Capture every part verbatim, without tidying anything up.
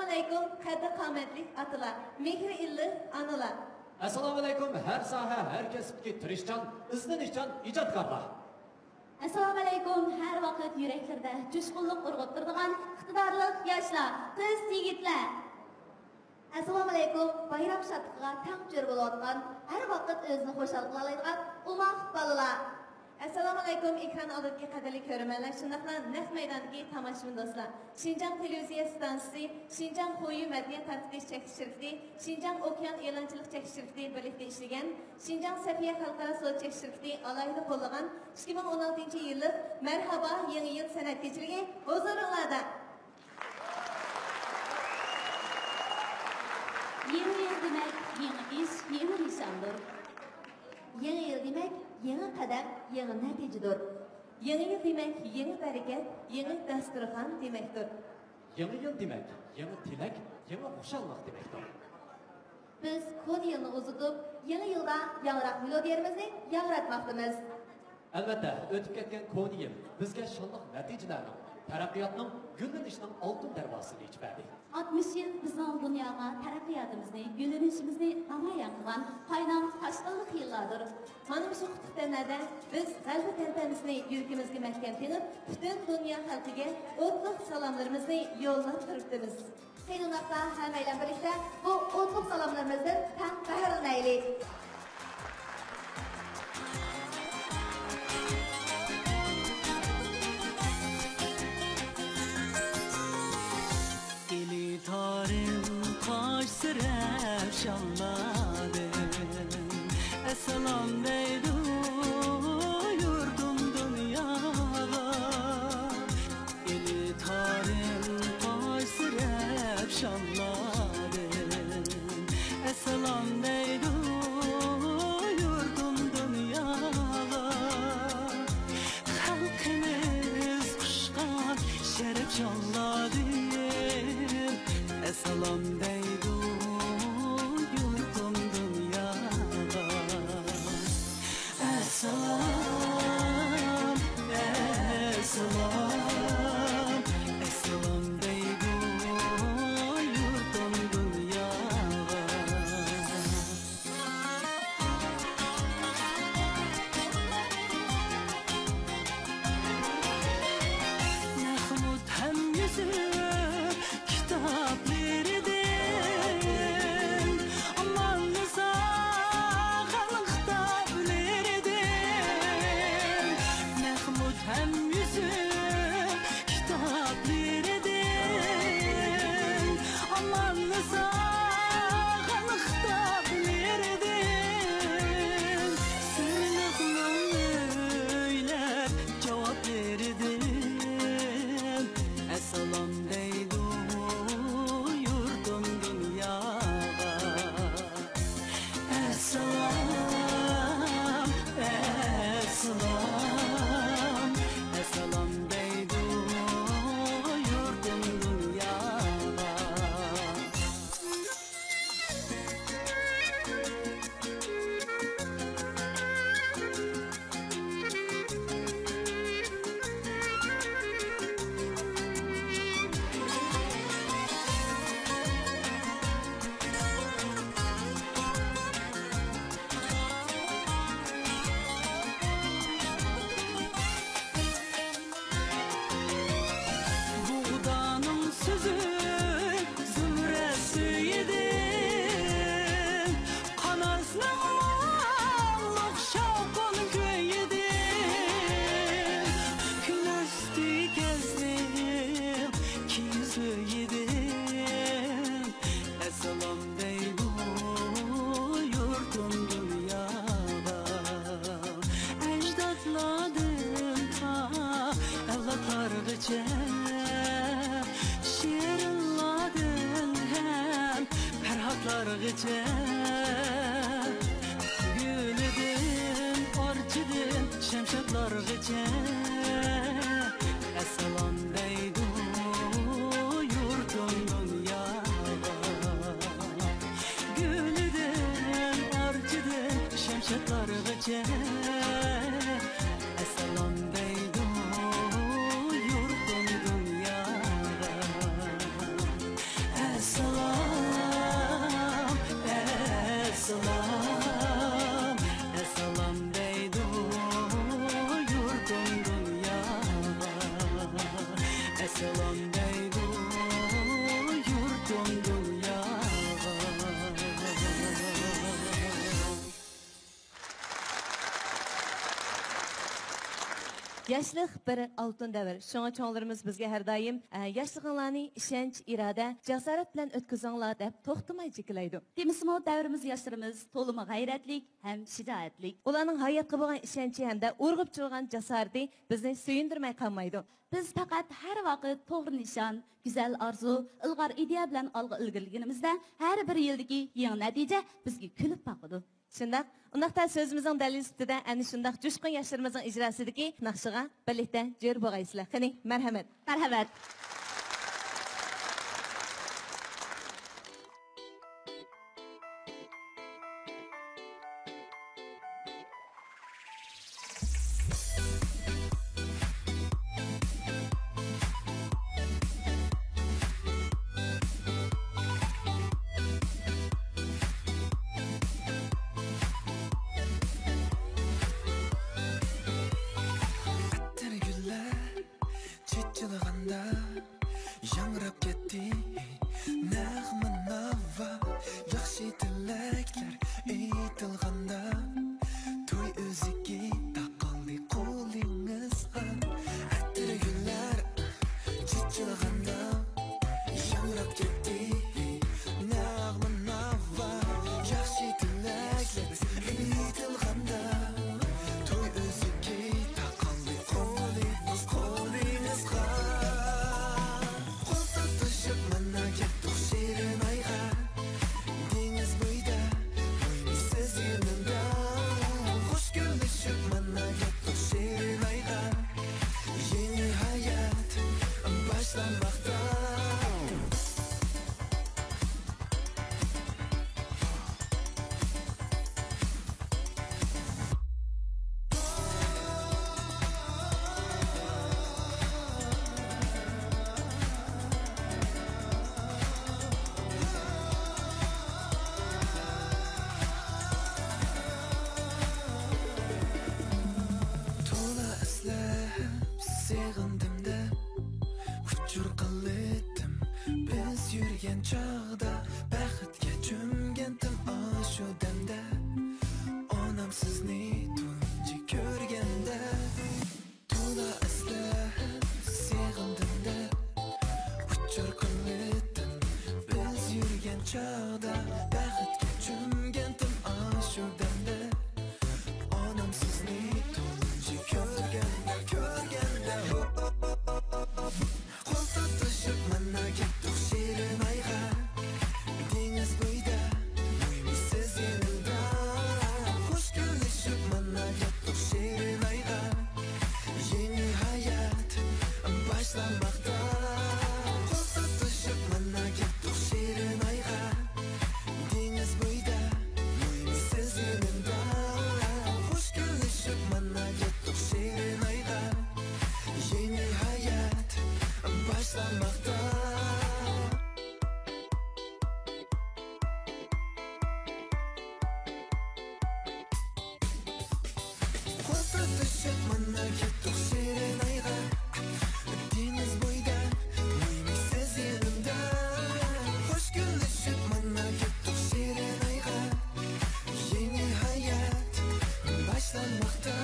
ئەسسالامۇئەلەيكۇم، قەددى-قامەتلىك ئاتىلار، مېھرى ئىللىق ئانىلار. ئەسسالامۇئەلەيكۇم، ھەر ساھە، ھەر كەسىپتىكى تىرىشچان، ئىزدىنىشچان ئىجادكارلار. ئەسسالامۇئەلەيكۇم، ھەر ۋاقىت يۈرەكلىرىدە جۇشقۇنلۇق ئۇرغۇتتۇرىدىغان ئىقتىدارلىق ياشلار، قىز-يىگىتلەر. ئەسسالامۇئەلەيكۇم، بايرام شادلىقىغا تەڭ جۆر بولۇۋاتقان، ھەر ۋاقىت ئۆزىنى خۇشال قىلالايدىغان ئوماق بالىلار. ئەسسالامۇئەلەيكۇم، ئېكران ئالدىدىكى قەدىرلىك كۆرۈرمەنلەر، شۇنداقلا نەق مەيداندىكى تاماشىبىن دوستلار. شىنجاڭ تېلېۋىزىيە ئىستانسىسى، شىنجاڭ خۇيۈ مەدەنىيەت تارقىتىش چەكلىك شىركىتى، شىنجاڭ ئوكيان ئېلانچىلىق چەكلىك شىركىتى بىرلىكتە ئىشلىگەن، شىنجاڭ سەپىيە خەلقئارا سودا چەكلىك شىركىتى ئالاھىدە قوللىغان ئىككى مىڭ ئون ئالتىنچى يىللىق مەرھابا يېڭى يىل سەنئەت كېچىلىكى ھۇزۇرۇڭلاردا. يېڭى يىل دېمەك، يېڭى ئىش، يېڭى نىشاندۇر. يېڭى يىل دېمەك، يېڭى قەدەم، يېڭى نەتىجىدۇر. يېڭى يىل دېمەك، يېڭى بەرىكەت، يېڭى داستۇرخان دېمەكتۇر. يېڭى يىل دېمەك، يېڭى تىلەك، يېڭى خۇشاللىق دېمەكتۇر. بىز كونا يىلنى ئۇزىتىپ، يېڭى يىلدا ياڭراق مېلودىيەلىرىمىزنى ياڭراتماقتىمىز. ئەلۋەتتە، ئۆتۈپ كەتكەن كونا يىل بىزگە شانلىق نەتىجىلەرنىڭ، تەرەققىياتنىڭ، گۈللىنىشنىڭ ئالتۇن دەرۋازىسىنى ئېچىپ بەردى. ئاتمىش يىل بىزنىڭ دۇنياغا تەرەققىياتىمىزنى، گۈللىنىشىمىزنى نامايان قىلغان قاينام تاشقىنلىق يىللاردۇر. مانا مۇشۇ قۇتلۇق دەملەردە بىز غەلىبە تەنتەنىسىنى يۈرىكىمىزگە مەھكەم تېڭىپ، پۈتۈن دۇنيا خەلقىگە ئوتلۇق سالاملىرىمىزنى يوللاپ تۇرۇپتىمىز. قېنى ئۇنداقتا ھەممەيلەن بىرلىكتە بۇ ئوتلۇق سالاملىرىمىزدىن تەڭ بەھرىلىنەيلى. ئىلى تارىم قاچسا رەۋشانلاردىن، ئەسسالام دەيدۇ يۇرتۇم دۇنياغا. ئىلى تارىم قاچسا رەۋشانلاردىن، ئەسسالام دەيدۇ يۇرتۇم دۇنياغا. خەلقىمىز قۇشقان شەرەپ شانلاردىن، ئەسسالام دەيدۇ يۇرتۇم دۇنياغا. ئەسسالام، ئەسسالام، ئەسسالام دەيدۇ يۇرتۇم دۇنياغا. مەخمۇت ھەم يۈسۈپ كىتابلىرىدىن، ئاماننىسا خان خىتابلىرىدىن، مەخمۇت ھەم يۈسۈپ كىتابلىرىدىن، ئاماننىسا خان خىتابلىرىدىن، سىرلىقنىڭ ئۆيلەپ جاۋابلىرىدىن، ئەسسالام دەيدۇ يۇرتۇم دۇنياغا. ئەسسالام، ئەسسالام، ئەسسالام دەيدۇ يۇرتۇم دۇنياغا. بۇغدانىڭ سۈزۈك زۇمرەت سۈيىدىن، قاناسنىڭ مۇڭلۇق شاۋقۇن كۈيىدىن، كۈن ئۈستى كەزنىڭ كىيىز ئۆيىدىن، ئەسسالام دەيدۇ يۇرتۇم دۇنياغا. ئەجدادلاردىن تا ئەۋلادلارغىچە، شېرىنلاردىن ھەم پەرھاتلارغىچە، گۈلىدىن، ئارچىدىن، شەمشادلارغىچە، ئەسسالام دەيدۇ يۇرتۇم دۇنياغا. گۈلىدىن، ئارچىدىن، شەمشادلارغىچە، ئەسسالام دەيدۇ يۇرتۇم دۇنياغا. ياشلىق بىر ئالتۇن دەۋر. شۇڭا چوڭلىرىمىز بىزگە ھەر دائىم، ئە، ياشلىقىڭلارنى ئىشەنچ، ئىرادە، جاسارەت بىلەن ئۆتكۈزۈڭلار دەپ توختىماي جېكىلايدۇ. دېمىسىمۇ، دەۋرىمىز ياشلىرىمىز تولىمۇ غەيرەتلىك ھەم شىجائەتلىك. ئۇلارنىڭ ھاياتقا بولغان ئىشەنچى ھەمدە ئۇرغۇپ چۇرغان جاسارىتى بىزنى سۆيۈندۈرمەي قالمايدۇ. بىز پەقەت ھەر ۋاقىت توغرا نىشان، گۈزەل ئارزۇ، ئىلغار ئىدىيە بىلەن ئالغا ئىلگىرىلىگىنىمىزدە، ھەر بىر يىلدىكى يېڭى نەتىجە بىزگە كۈلۈپ باقىدۇ. شۇنداق. ئۇنداقتا سۆزىمىزنىڭ دەلىلى سۈپىتىدە ئەنە شۇنداق جۇشقۇن ياشلىرىمىزنىڭ ئىجراسىدىكى ناخشىغا بىرلىكتە جۆر بولغايسىلەر. قېنى، مەرھەمەت. مەرھەمەت. ئەتىرگۈللەر چېچىلغاندا ياڭراپ كەتتى نەغمە ناۋا، ياخشى تىلەكلەر ئېيتىلغاندا، توي ئۈزۈكى تاقالدى قولىڭىزغا. ئەتىرگۈللەر چېچىلغاندا ياڭراپ كەتتى نەغمە ناۋا، ياخشى تىلەكلەر ئېيتىلغاندا، توي ئۈزۈكى تاقالدى قولىڭىز قولىڭىزغا. قول تۇتۇشۇپ مانا كەتتۇق شېرىن ئايغا. دېڭىز بويىدا ئوينايسىز يېنىمدا. خۇش كۈنلىشىپ مانا كەتتۇق شېرىن ئايغا. يېڭى ھايات باشلانماقتا. تولا ئەسلەپ سېغىندىم دەپ، ئۇچۇر قىلىتتىم بىز يۈرگەن چاغدا. بەختكە چۆمگەنتىم ئاشۇ دەمدە، ئانام سىزنى تۇنجى كۆرگەندە. تولا ئەسلەپ سېغىندىم دەپ، ئۇچۇر قىلىتتىم بىز يۈرگەن چاغدا. بەختكە چۆمگەنتىم ئاشۇ دەمدە، ئانام سىزنى تۇنجى كۆرگەندە، كۆرگەندە. قول تۇتۇشۇپ مانا كەتتۇق شېرىن ئايغا. دېڭىز بويىدا يۈرمەيسىز يېنىمدا. خۇش كۈنلىشىپ مانا كەتتۇق شېرىن ئايغا. يېڭى ھايات باشلانماقتا. قول تۇتۇشۇپ مانا كەتتۇق شېرىن ئايغا. دېڭىز بويىدا يۈرمەيسىز يېنىمدا. خۇش كۈنلىشىپ مانا كەتتۇق شېرىن ئايغا. يېڭى ھايات باشلانماقتا. قول تۇتۇشۇپ مانا كەتتۇق شېرىن ئايغا. دېڭىز بويىدا يۈرمەيسىز يېنىمدا. خۇش كۈنلىشىپ مانا كەتتۇق شېرىن ئايغا. يېڭى ھايات باشلانماقتا.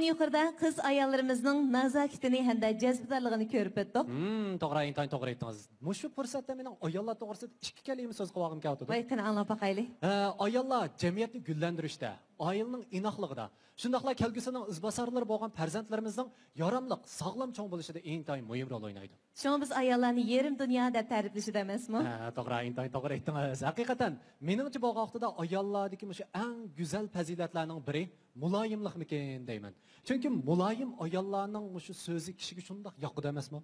يۇقىرىدا قىز ئاياللىرىمىزنىڭ نازاكىتىنى ھەمدە جەزبىدارلىقىنى كۆرۈپ ئۆتتۇق. ھىم، توغرا، ئىنتايىن توغرا ئېيتتىڭىز. مۇشۇ پۇرسەتتە مېنىڭ ئاياللار توغرىسىدا ئىككى كەلىمە سۆز قىلىۋالغۇم كېلىۋاتىدۇ. ۋاي، قېنى، ئاڭلاپ باقايلى. ھە، ئاياللار جەمئىيەتنى گۈللەندۈرۈشتە، ئائىلىنىڭ ئىناقلىقىدا، شۇنداقلا كەلگۈسىنىڭ ئىزباسارلىرى بولغان پەرزەنتلىرىمىزنىڭ ياراملىق، ساغلام چوڭ بولۇشىدا ئىنتايىن مۇھىم رول ئوينايدۇ. شۇڭا بىز ئاياللارنى يېرىم دۇنيا دەپ تەرىپلىشىدۇ ئەمەسمۇ؟ ھە، توغرا، ئىنتايىن توغرا ئېيتتىڭىز. ھەقىقەتەن، مېنىڭچە بولغان ۋاقتىدا ئاياللاردىكى مۇشۇ ئەڭ گۈزەل پەزىلەتلەرنىڭ بىرى مۇلايىملىقمىكىن دەيمەن. چۈنكى مۇلايىم ئاياللارنىڭ مۇشۇ سۆزى كىشىگە شۇنداق ياقىدۇ ئەمەسمۇ؟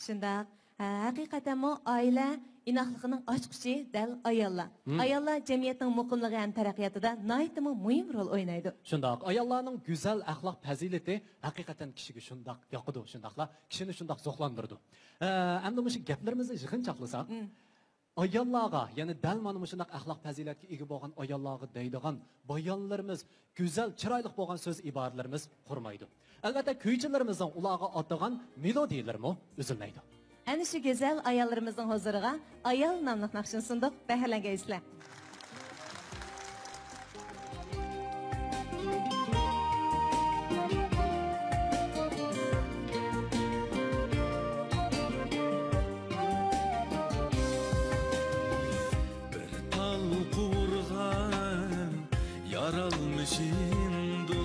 شۇنداق. ھە، ھەقىقەتەنمۇ ئائىلە ئىناقلىقىنىڭ ئاچقۇچى دەل ئاياللار. ھىم. ئاياللار جەمئىيەتنىڭ مۇقىملىقى ھەم تەرەققىياتىدا ناھايىتىمۇ مۇھىم رول ئوينايدۇ. شۇنداق. ئاياللارنىڭ گۈزەل ئەخلاق پەزىلىتى ھەقىقەتەن كىشىگە شۇنداق ياقىدۇ، شۇنداقلا كىشىنى شۇنداق زوقلاندۇرىدۇ. ھە، ئەمدى مۇشۇ گەپلىرىمىزنى يىغىنچاقلىساق، ھىم. ئاياللارغا، يەنى دەل مانا مۇشۇنداق ئەخلاق پەزىلەتكە ئىگە بولغان ئاياللارغا دەيدىغان بايانلىرىمىز، گۈزەل، چىرايلىق بولغان سۆز ئىبارىلىرىمىز قۇرۇمايدۇ. ئەلۋەتتە، كۈيچىلىرىمىزنىڭ ئۇلارغا ئاتىغان مېلودىيىلىرىمۇ ئۈزۈلمەيدۇ. ئەنە شۇ گۈزەل ئاياللىرىمىزنىڭ ھۇزۇرىغا ئايال ناملىق ناخشىنى سۇندۇق، بەھرىلەنگەيسىلەر. بىر تال قوۋۇرغان يارالمىشىمدۇ،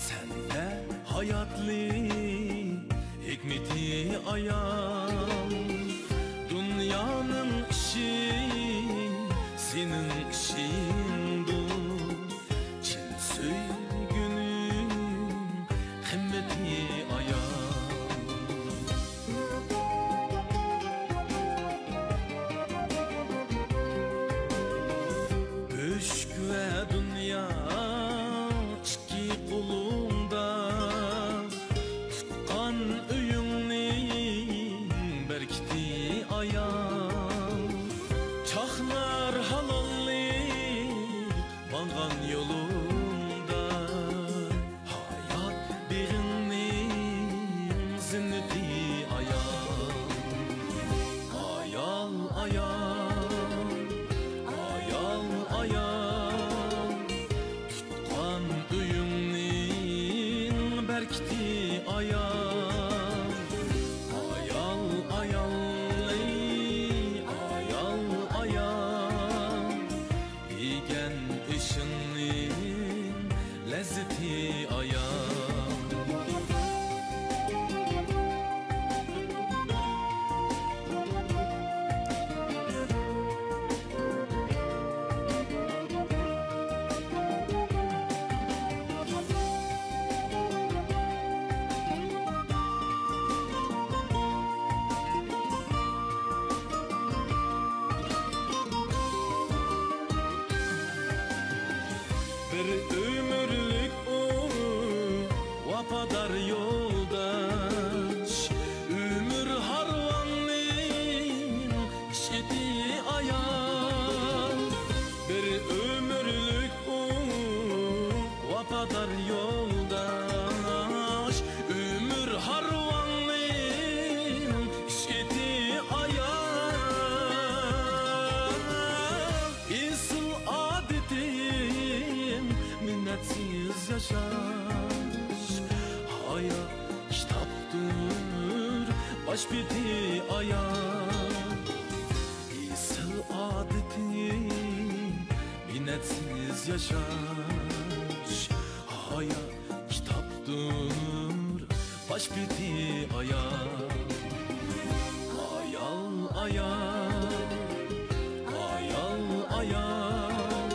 سەندە ھاياتلىق ھېكمىتى ئايان. دۇنيانىڭ ئىشى سېنىڭ ئىشىڭدۇ، چىن سۆيگۈنىڭ قىممىتى ئايان. بۆشۈك ۋە دۇنيا ئىككى قولۇڭدا، تۇتقان ئۆيۈڭنىڭ بەرىكىتى ئايان. چاقنار ھالاللىق ماڭغان يولۇڭدا، ھايات بېغىڭنىڭ زىننىتى ئايان. ئايال، ئايال، ئايال، ئايال، تۇتقان ئۆيۈڭنىڭ بەرىكىتى ئايان. ئايال، ئايال، ئەي، ئايال، ئايال، يېگەن ئېشىڭنىڭ لەززىتى ئايان. بىر ئۆمۈرلۈك ئۇ ۋاپادار يولداش، ئۆمۈر ھارۋاننىڭ ئىشقىتى ئايان. بىر ئۆمۈرلۈك ئۇ ۋاپادار يولداش، ئۆمۈر ھارۋاننىڭ ئىشقىتى ئايان. ئېسىل ئادىتىم مىننەتسىز ياشاش، ھايا كىتابتۇر باش بېتى ئايان. ئېسىل ئادىتىم مىننەتسىز ياشاش، ھايا كىتابتۇر باش بېتى ئايان. ئايال، ئايال، ئايال، ئايال،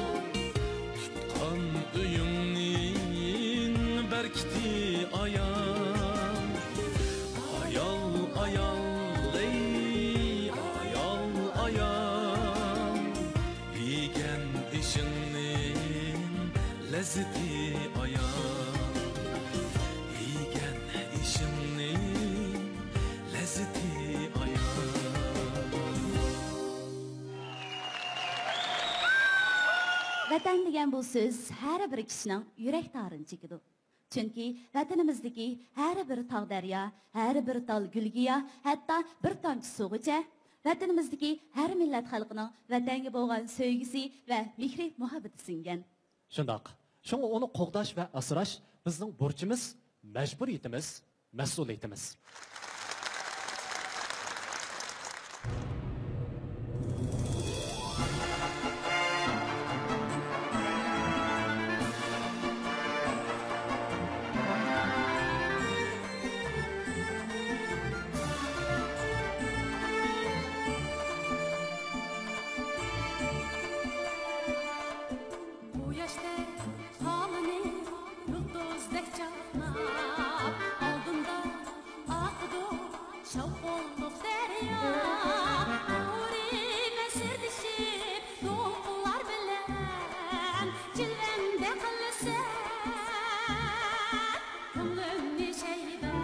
تۇتقان ئۆيۈڭنىڭ بەرىكىتى ئايان. ئايال، ئايال، ئەي، ئايال، ئايال، يېگەن ئېشىڭنىڭ لەززىتى ئايان. يېگەن ئېشىڭنىڭ لەززىتى ئايان. ۋەتەن دېگەن بۇ سۆز ھەر بىر كىشىنىڭ يۈرەك تارىنى چېكىدۇ. چۈنكى ۋەتىنىمىزدىكى ھەر بىر تاغ-دەريا، ھەر بىر تال گۈلگىياھ، ھەتتا بىر تامچە سۇغىچە ۋەتىنىمىزدىكى ھەر مىللەت خەلقىنىڭ ۋەتەنگە بولغان سۆيگۈسى ۋە مېھرى-مۇھەببىتى سىڭگەن. شۇنداق. شۇڭا ئۇنى قوغداش ۋە ئاسراش بىزنىڭ بۇرچىمىز، مەجبۇرىيىتىمىز، مەسئۇلىيىتىمىز. قۇياشتەك خالىنى يۇلتۇزدەك چاقناپ، ئالدىمدا ئاقىدۇ شاۋقۇنلۇق دەريا. نۇرى مەسىردىشىپ، دولقۇنلار بىلەن جىلۋەمدە قىلىسەن كۆڭلۈمنى شەيدا.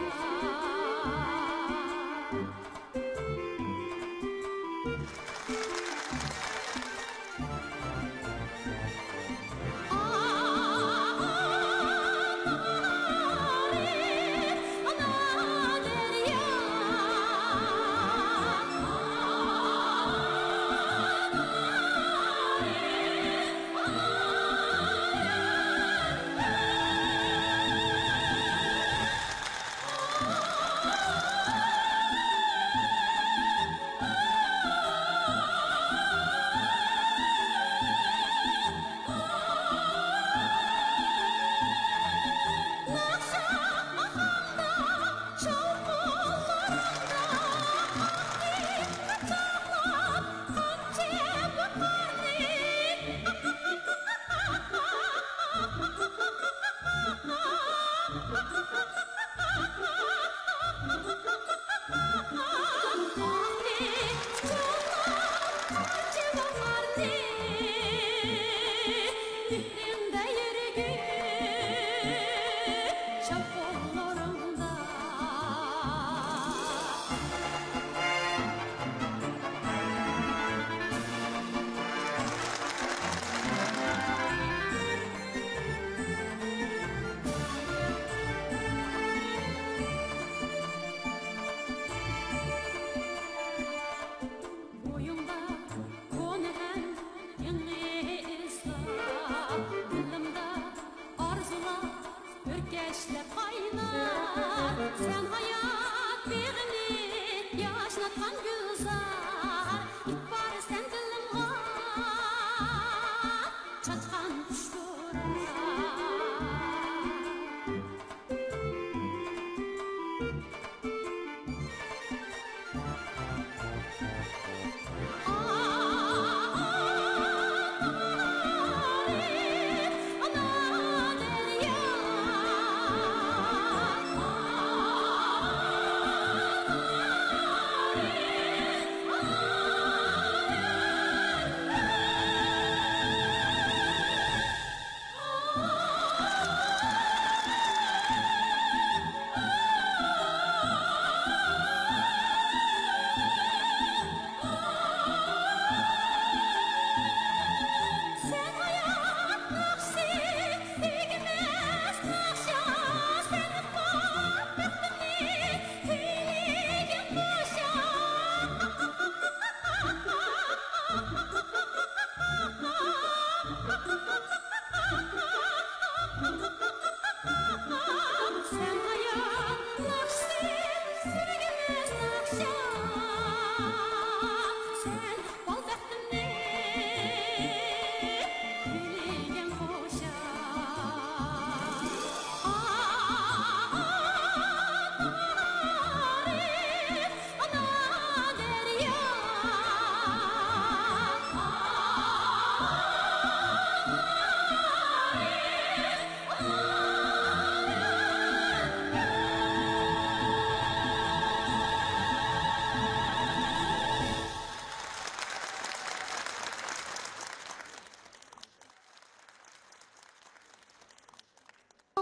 بويۇڭدا كونا ھەم يېڭى ئىزلار، دىلىمدا ئارزۇلار ئۆركەشلەپ قاينار. سەن ھايات بېغىنى ياشناتقان گۈلزار، ئىپارە سەن دىلىمغا چاچقان خۇش پۇراق.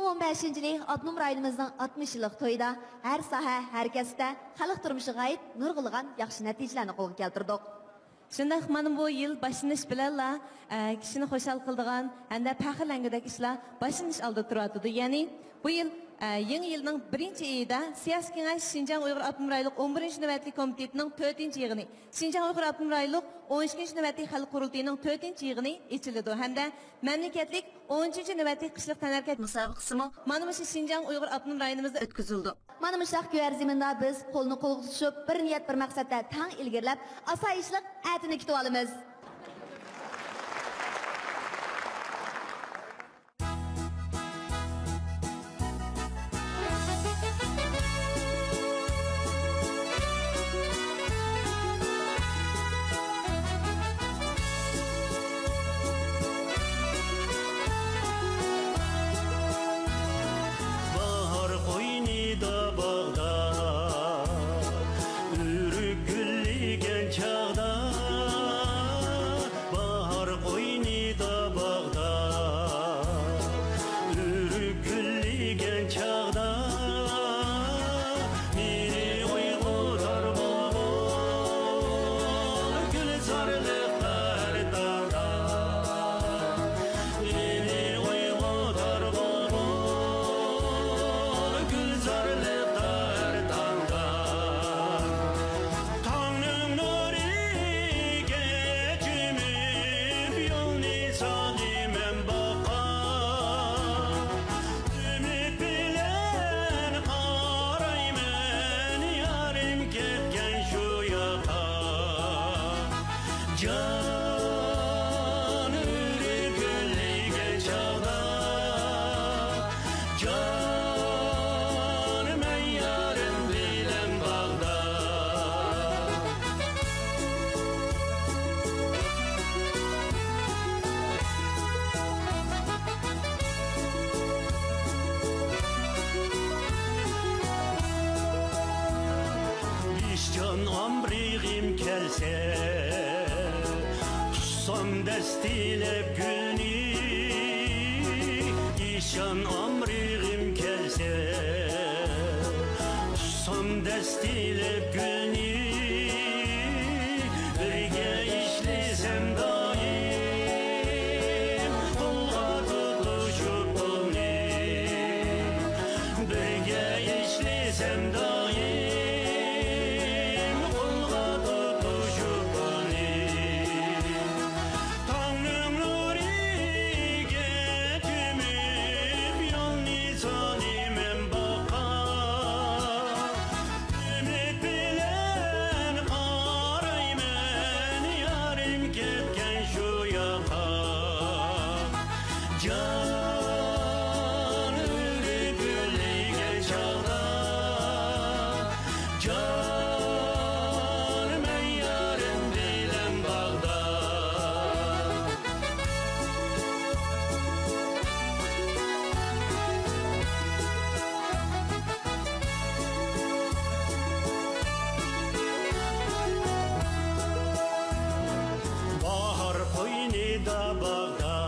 ئون بەشىنچى يىلى ئاپتونوم رايونىمىزنىڭ ئاتمىش يىللىق تويىدا ھەر ساھە، ھەر كەسىپتە خەلق تۇرمۇشىغا ئائىت نۇرغۇنلىغان ياخشى نەتىجىلەرنى قولغا كەلتۈردۇق. شۇنداق، مانا بۇ يىل باشلىنىش بىلەنلا، ئە، كىشىنى خۇشال قىلىدىغان ھەمدە پەخىرلەنگۈدەك ئىشلار باشلىنىش ئالدىدا تۇرۇۋاتىدۇ. يەنى بۇ يىل ئە، يېڭى يىلنىڭ بىرىنچى ئېيىدا سىياسىي كېڭەش شىنجاڭ ئۇيغۇر ئاپتونوم رايونلۇق ئون بىرىنچى نۆۋەتلىك كومىتېتىنىڭ تۆتىنچى يىغىنى، شىنجاڭ ئۇيغۇر ئاپتونوم رايونلۇق ئون ئىككىنچى نۆۋەتلىك خەلق قۇرۇلتىيىنىڭ تۆتىنچى يىغىنى ئېچىلىدۇ ھەمدە مەملىكەتلىك ئون ئۈچىنچى نۆۋەتلىك قىشلىق تەنھەرىكەت مۇسابىقىسىمۇ مانا مۇشۇ شىنجاڭ ئۇيغۇر ئاپتونوم رايونىمىزدا ئۆتكۈزۈلىدۇ. مانا مۇشۇ شاخ گۆھەر زېمىندا بىز قولنى قولغا تۇتۇشۇپ، بىر نىيەت، بىر مەقسەتتە تەڭ ئىلگىرىلەپ، ئاسايىشلىق ئەتىنى كۈتۈۋالىمىز. باھار قوينىدا باغدا، ئۆرۈك گۈللىگەن چاغدا، باھار قوينىدا باغدا، ئۆرۈك گۈللىگەن چاغدا، مېنى ئويغىتار بۇلبۇل گۈلزارلىق تار تاغدا. مېنى ئويغىتار بۇلبۇل گۈلزارلىق تار تاغدا. تاڭنىڭ نۇرىگە چۆمۈپ يولنى سالدىمەن باغقا. ئۈمىد بىلەن قارايمەن يارىم كەتكەن شۇ ياققا. جان ئۆرۈك گۈللىگەن چاغدا، جان مەن يارىم بىلەن باغدا. ئىشچان ئامرىغىم كەلسە، تۇتسام دەستىلەپ گۈلنى. ئىشچان ئامرىغىم كەلسە، تۇتسام دەستىلەپ گۈلنى. بىرگە ئىشلىسەم دائىم، قولغا تۇتۇشۇپ قولنى. بىرگە ئىشلىسەم دائىم، قولغا تۇتۇشۇپ قولنى. تاڭنىڭ نۇرىگە چۆمۈپ يولنى سالىمەن باغقا. ئۈمىد بىلەن قارايمەن يارىم كەتكەن شۇ ياققا. جان ئۆرۈك گۈللىگەن چاغدا، جان مەن يارىم بىلەن باغدا. باھار قوينىدا باغدا،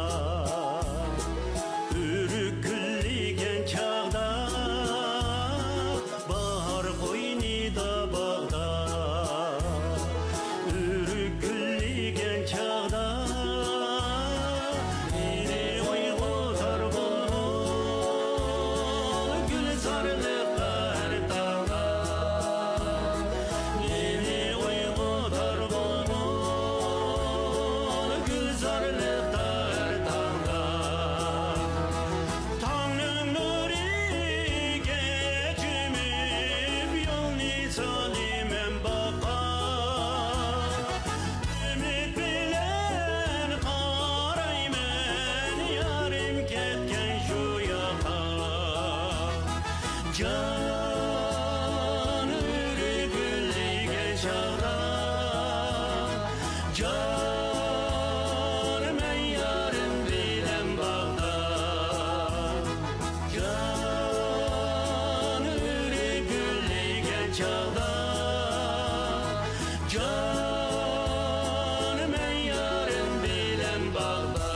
ئۆرۈك گۈللىگەن چاغدا، باھار قوينىدا باغدا، ئۆرۈك گۈللىگەن چاغدا، مېنى ئويغىتار بۇلبۇل گۈلزارلىق تار تاغدا. مېنى ئويغىتار بۇلبۇل گۈلزارلىق تار تاغدا. تاڭنىڭ نۇرىگە چۆمۈپ يولنى سالىمەن باغقا. ئۈمىد بىلەن قارايمەن يارىم كەتكەن شۇ ياققا. جان ئۆرۈك گۈللىگەن چاغدا، جان مەن يارىم بىلەن باغدا. جان ئۆرۈك گۈللىگەن چاغدا، جان مەن يارىم بىلەن باغدا.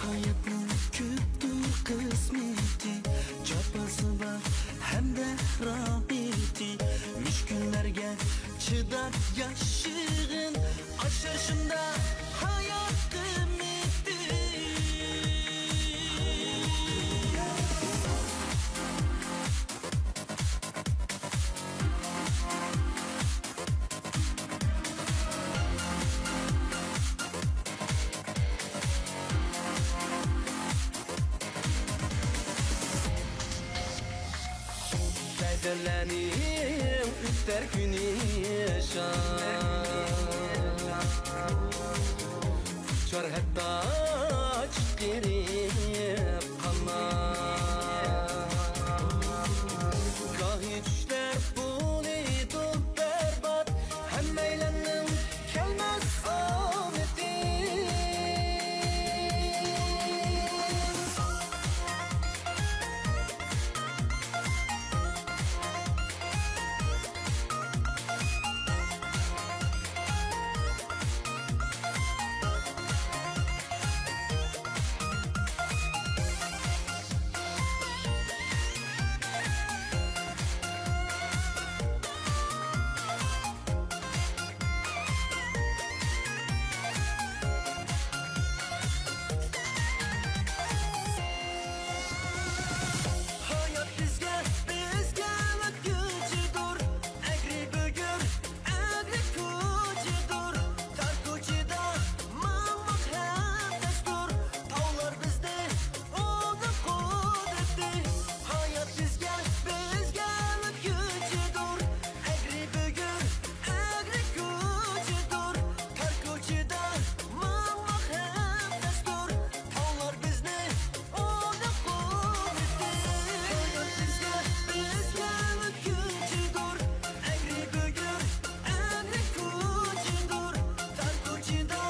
ھاياتنىڭ كۆپتۇر قىسمىتى، جاپاسى بار ھەمدە راھىتى. مۈشكۈللەرگە چىداپ ياشىغىن، ئاشۇ شۇنداق ھايات قىممىتى. بەزەنلەرنىڭ ئۆتەر كۈنى ياشار. ئۇچار ھەتتا چىقىرىپ قالماس. گاھى چۈشلەر بولىدۇ بەربات، ھەممەيلەننىڭ كەلمەس ئامىتى. ھايات بىزگە، بىزگە ئۆتكۈنچىدۇر، ئەگرى بۈگۈر، ئەگرى كوچىدۇر، تار كوچىدا ماڭماق ھەم تەستۇر، تاغلار بىزنى ئۇنىڭ قۇدرىتى. ھايات بىزگە، بىزگە ئۆتكۈنچىدۇر، ئەگرى بۈگۈر، ئەگرى كوچىدۇر، تار كوچىدا ماڭماق ھەم تەستۇر، تاغلار بىزنى ئۇنىڭ قۇدرىتى. ھايات بىزگە، بىزگە ئۆتكۈنچىدۇر، ئەگرى بۈگۈر، ئەگرى كوچىدۇر، تار كوچىدا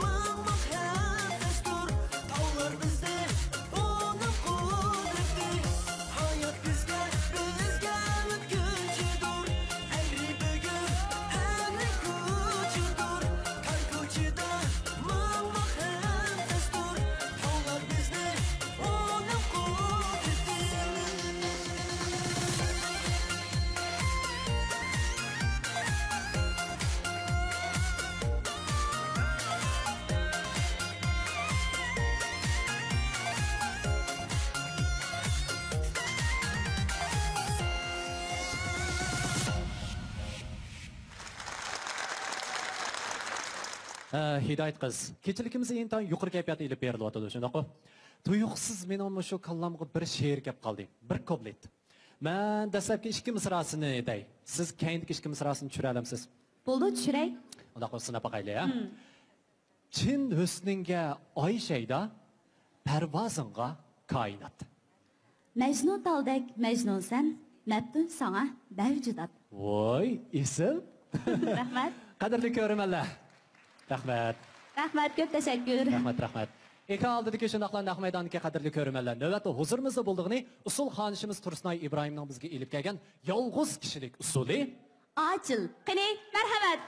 ماڭماق ھەم تەستۇر، تاغلار بىزنى ئۇنىڭ قۇدرىتى. ھايات بىزگە، بىزگە ئۆتكۈنچىدۇر، ئەگرى بۈگۈر، ئەگرى كوچىدۇر، تار كوچىدا ماڭماق ھەم تەستۇر، تاغلار بىزنى ئۇنىڭ قۇدرىتى. ھە، ھىدايەت قىز، كېچىلىكىمىز ئىنتايىن يۇقىرى كەيپىياتتا ئېلىپ بېرىلىۋاتىدۇ، شۇنداققۇ؟ تۇيۇقسىز مېنىڭ مۇشۇ كاللامغا بىر شېئىر كەپ قالدى، بىر كۇپلېت. مەن دەسلەپكى ئىككى مىسراسىنى دەي، سىز كەينىدىكى ئىككى مىسراسىنى چۈشۈرەلەمسىز؟ بولىدۇ، چۈشۈرەي. ئۇنداق بولسا سىناپ باقايلى، ھە؟ مم. چىن ھۆسنۈڭگە ئاي شەيدا، پەرۋازىڭغا كائىنات. مەجنۇن تالدەك مەجنۇنسەن، مەپتۇن ساڭا بەۋجۇدات. ۋوي، ئېسىل! رەھمەت. قەدىرلىك كۆرۈرمەنلەر! رەھمەت! رەھمەت، كۆپ تەشەككۈر! رەھمەت، رەھمەت! ئېكران ئالدىدىكى شۇنداقلا نەق مەيداندىكى قەدىرلىك كۆرۈرمەنلەر، نۆۋەتتە ھۇزۇرىمىزدا بولىدىغىنى ئۇسسۇل خانىشىمىز تۇرسۇنئاي ئىبراھىمنىڭ بىزگە ئېلىپ كەلگەن يالغۇز كىشىلىك ئۇسسۇلى. ئاچىل. قېنى، مەرھەمەت!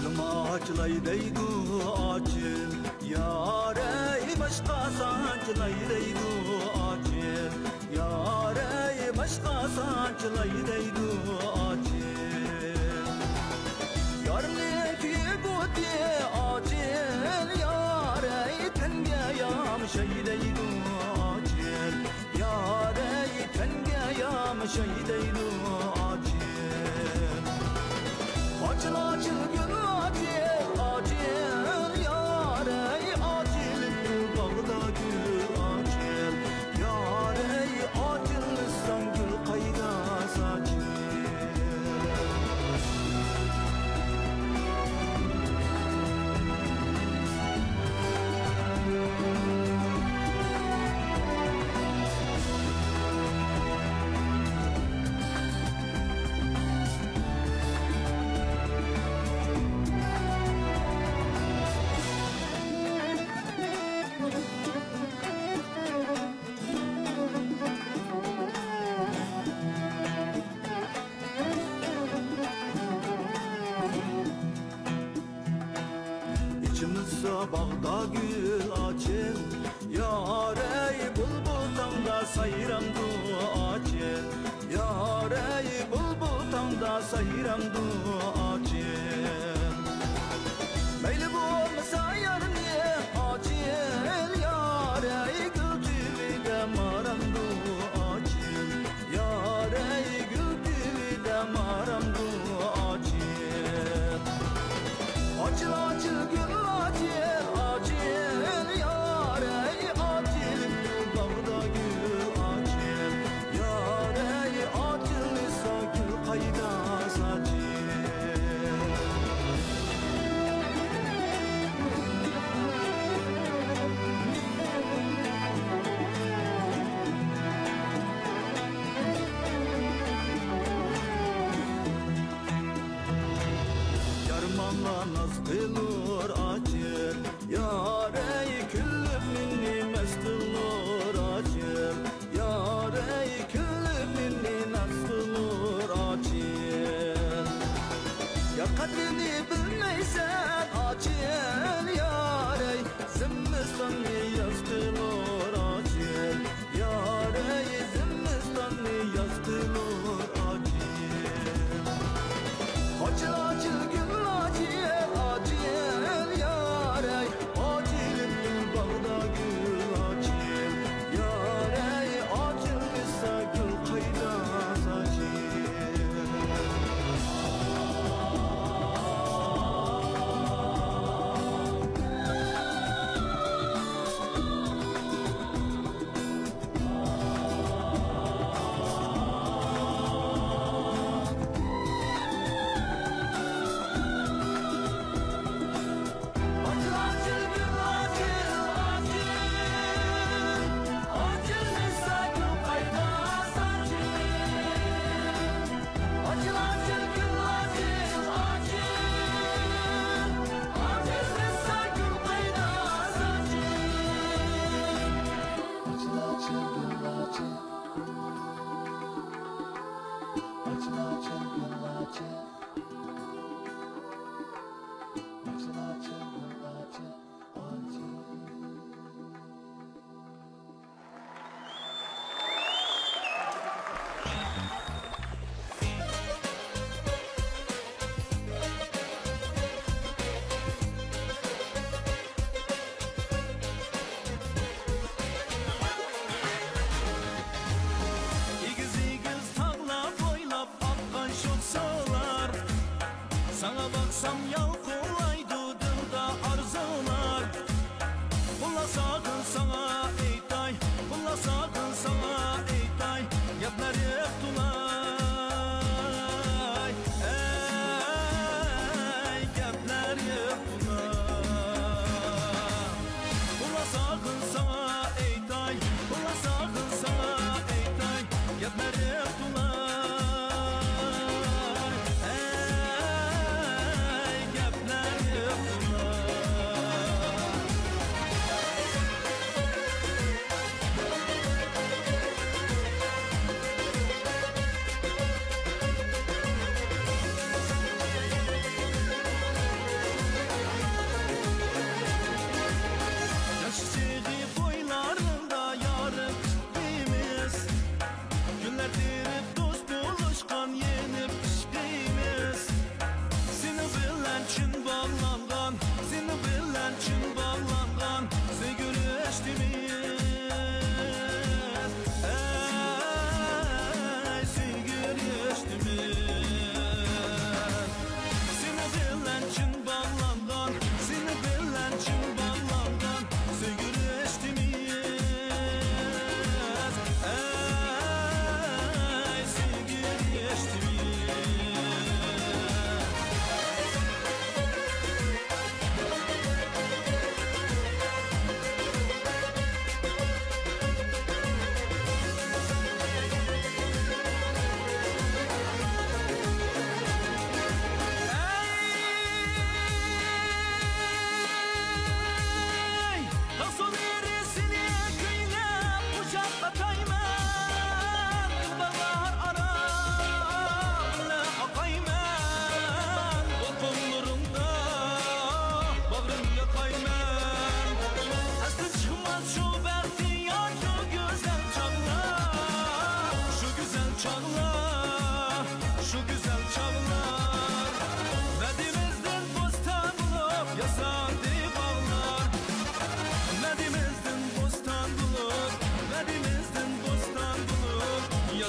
گۈلۈم ئاچىلاي دەيدۇ ئاچىل، يارەي باشقا سانچىلاي دەيدۇ ئاچىل، يارەي باشقا سانچىلاي دەيدۇ ئاچىل. يارنى كۆيگۈدى ئاچىل، يارەي تەنگە يامىشاي دەيدۇ ئاچىل، يارەي تەنگە يام ياشاي دەيدۇ ئاچىل. ئاچىل، ئاچىل گۈل ئاچىل، ئاچىل يارەي، ئاچىلىپتۇ باغدا گۈل ئاچىل. يارەي، ئاچىلمىساڭ گۈل قايدا ساچىل. ئېچىلسا باغدا گۈل ئاچىل، يارەي، بۇلبۇل تاڭدا سايرامدۇ ئاچىل، يارەي، بۇلبۇل تاڭدا سايرامدۇ ئاچىل. مەيلى بولمىسا يارنى ئاچىل، يارەي، گۈل تۈۋىدە مارامدۇ ئاچىل. يارەي، گۈل تۈۋىدە مارامدۇ ئاچىل. ئاچىل، ئاچىل گۈل ئاچىل، ئاچىل، يارەي، ئاچىلىپتۇ باغدا گۈل ئاچىل. يارەي، ئاچىلمىسا گۈل قايدا ساچىل. يارمانلار ناز قىلۇر ئاچىل، يارەي، كۈلۈپ مېنى مەست قىلۇر ئاچىل، يارەي، كۈلۈپ مېنى ناز قىلۇر ئاچىل. يار قەدرىنى بىلمەيسەن ئاچىل، يارەي، زىممىستاننى ياز قىلۇر ئاچىل. يارەي، زىممىستاننى ياز قىلۇر ئاچىل. ئاچىل، ئاچىل گۈل ئاچىل، ئاچىل يارەي، ئاچىلىپتۇ باغدا گۈل ئاچىل. يارەي، ئاچىلمىسا گۈل قايدا ساچىل.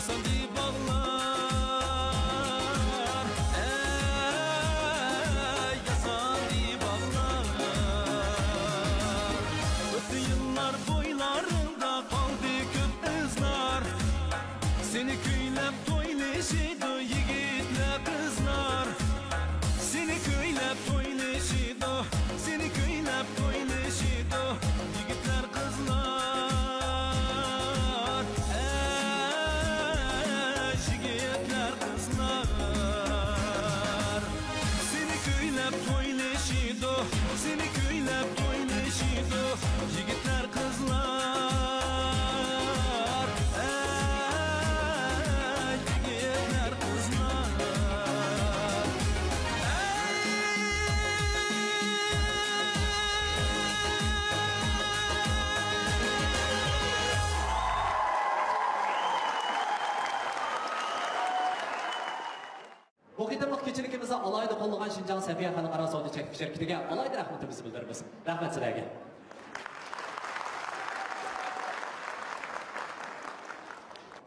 ياساندى باغلار، ئەي، ياساندى باغلار. ئۆتتى يىللار، بويلارىڭدا قالدى كۆپ ئىزلار. سېنى كۈيلەپ تويلىشىدۇ يىگىتلەر، قىزلار. سېنى كۈيلەپ تويلىشىدۇ، سېنى كۈيلەپ تويلىشىدۇ يىگىتلەر، قىزلار. ئەي، يىگىتلەر، قىزلار. سېنى كۈيلەپ تويلىشىدۇ، سېنى كۈيلەپ تويلىشىدۇ يىگىتلەر، قىزلار. ئەي، يىگىتلەر، قىزلار. بۇ قېتىملىق كېچىلىكىمىزنى ئالاھىدە قوللىغان شىنجاڭ سەفىيە خەلقئارا سودا چەكلىك شىركىتىگە ئالاھىدە رەھمىتىمىزنى بىلدۈرىمىز. رەھمەت سىلەرگە.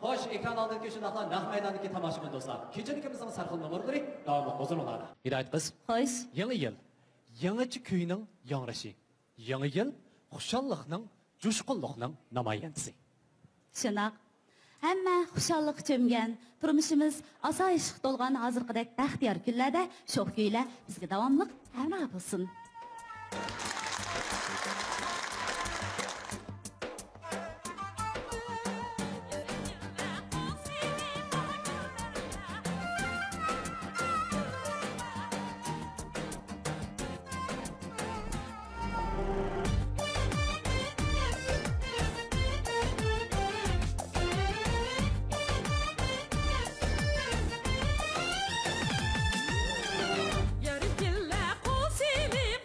خوش، ئېكران ئالدىدىكى شۇنداقلا نەق مەيداندىكى تاماشىبىن دوستلار، كېچىلىكىمىزنىڭ سەرخىل نومۇرلىرى داۋاملىق ھۇزۇرۇڭلاردا. ھىدايەت قىز. خوش. يېڭى يىل، يېڭىچە كۈينىڭ ياڭرىشى. يېڭى يىل خۇشاللىقنىڭ، جۇشقۇنلۇقنىڭ نامايەندىسى. شۇنداق. ھەممە خۇشاللىققا چۆمگەن، تۇرمۇشىمىز ئاسايىشقا تولغان ھازىرقىدەك بەختىيار كۈنلەردە شوخ كۈيلەر بىزگە داۋاملىق ھەمراھ بولسۇن. يېرىم كېلە قوسىلى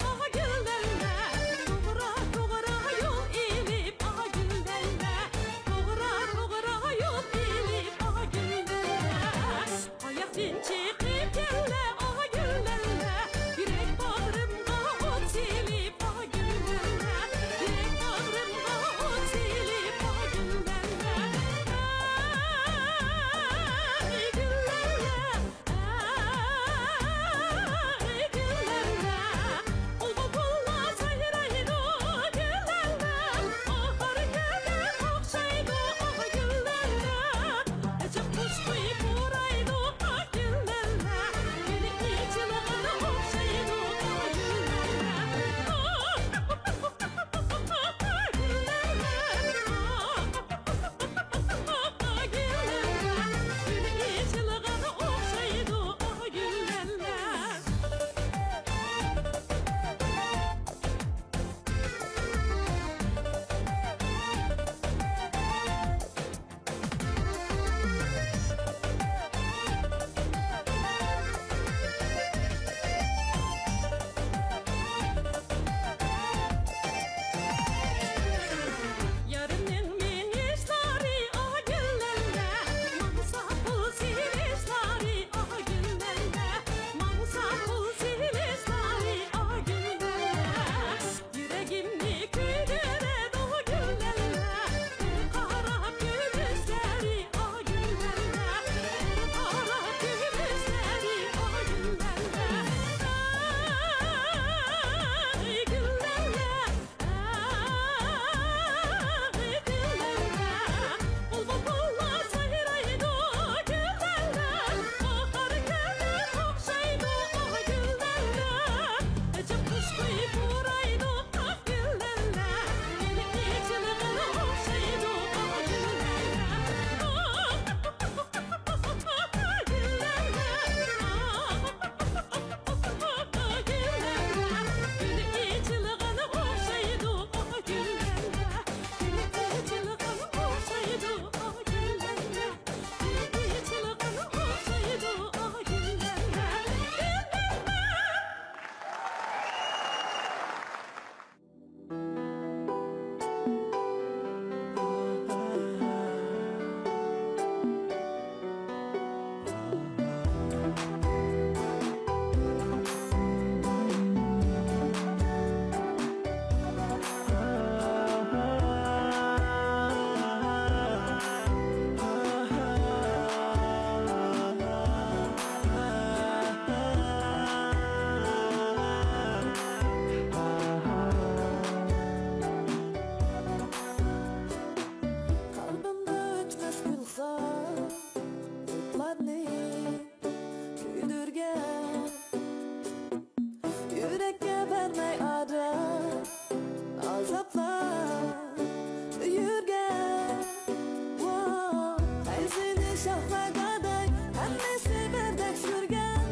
چاقماقتەك ھەممىسى بىردەك سۈرگەن،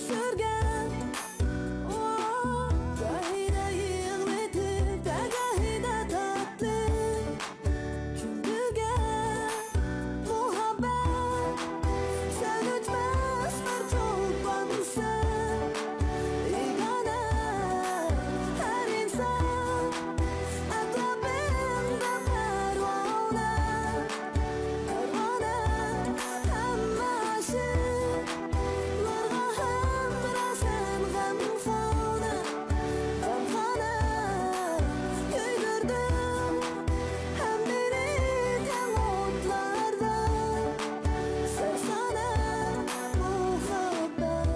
سۈرگەن. ئو، گاھىدا يىغلىتىپ، گاھىدا تاتلىق كۈلدۈرگەن مۇھەببەت. سەن ئۆچمەس بىر چولپانسەن، بىگانە ھەر ئىنسان ئەتراپىڭدا پەرۋانە. پەرۋانە، ھەممە ئاشىقلارغا ھەمراسەن غەمخانە، غەمخانە. كۆيدۈردۈڭ ھەممىنى تەڭ ئوتلاردا، سەرسانە مۇھەببەت.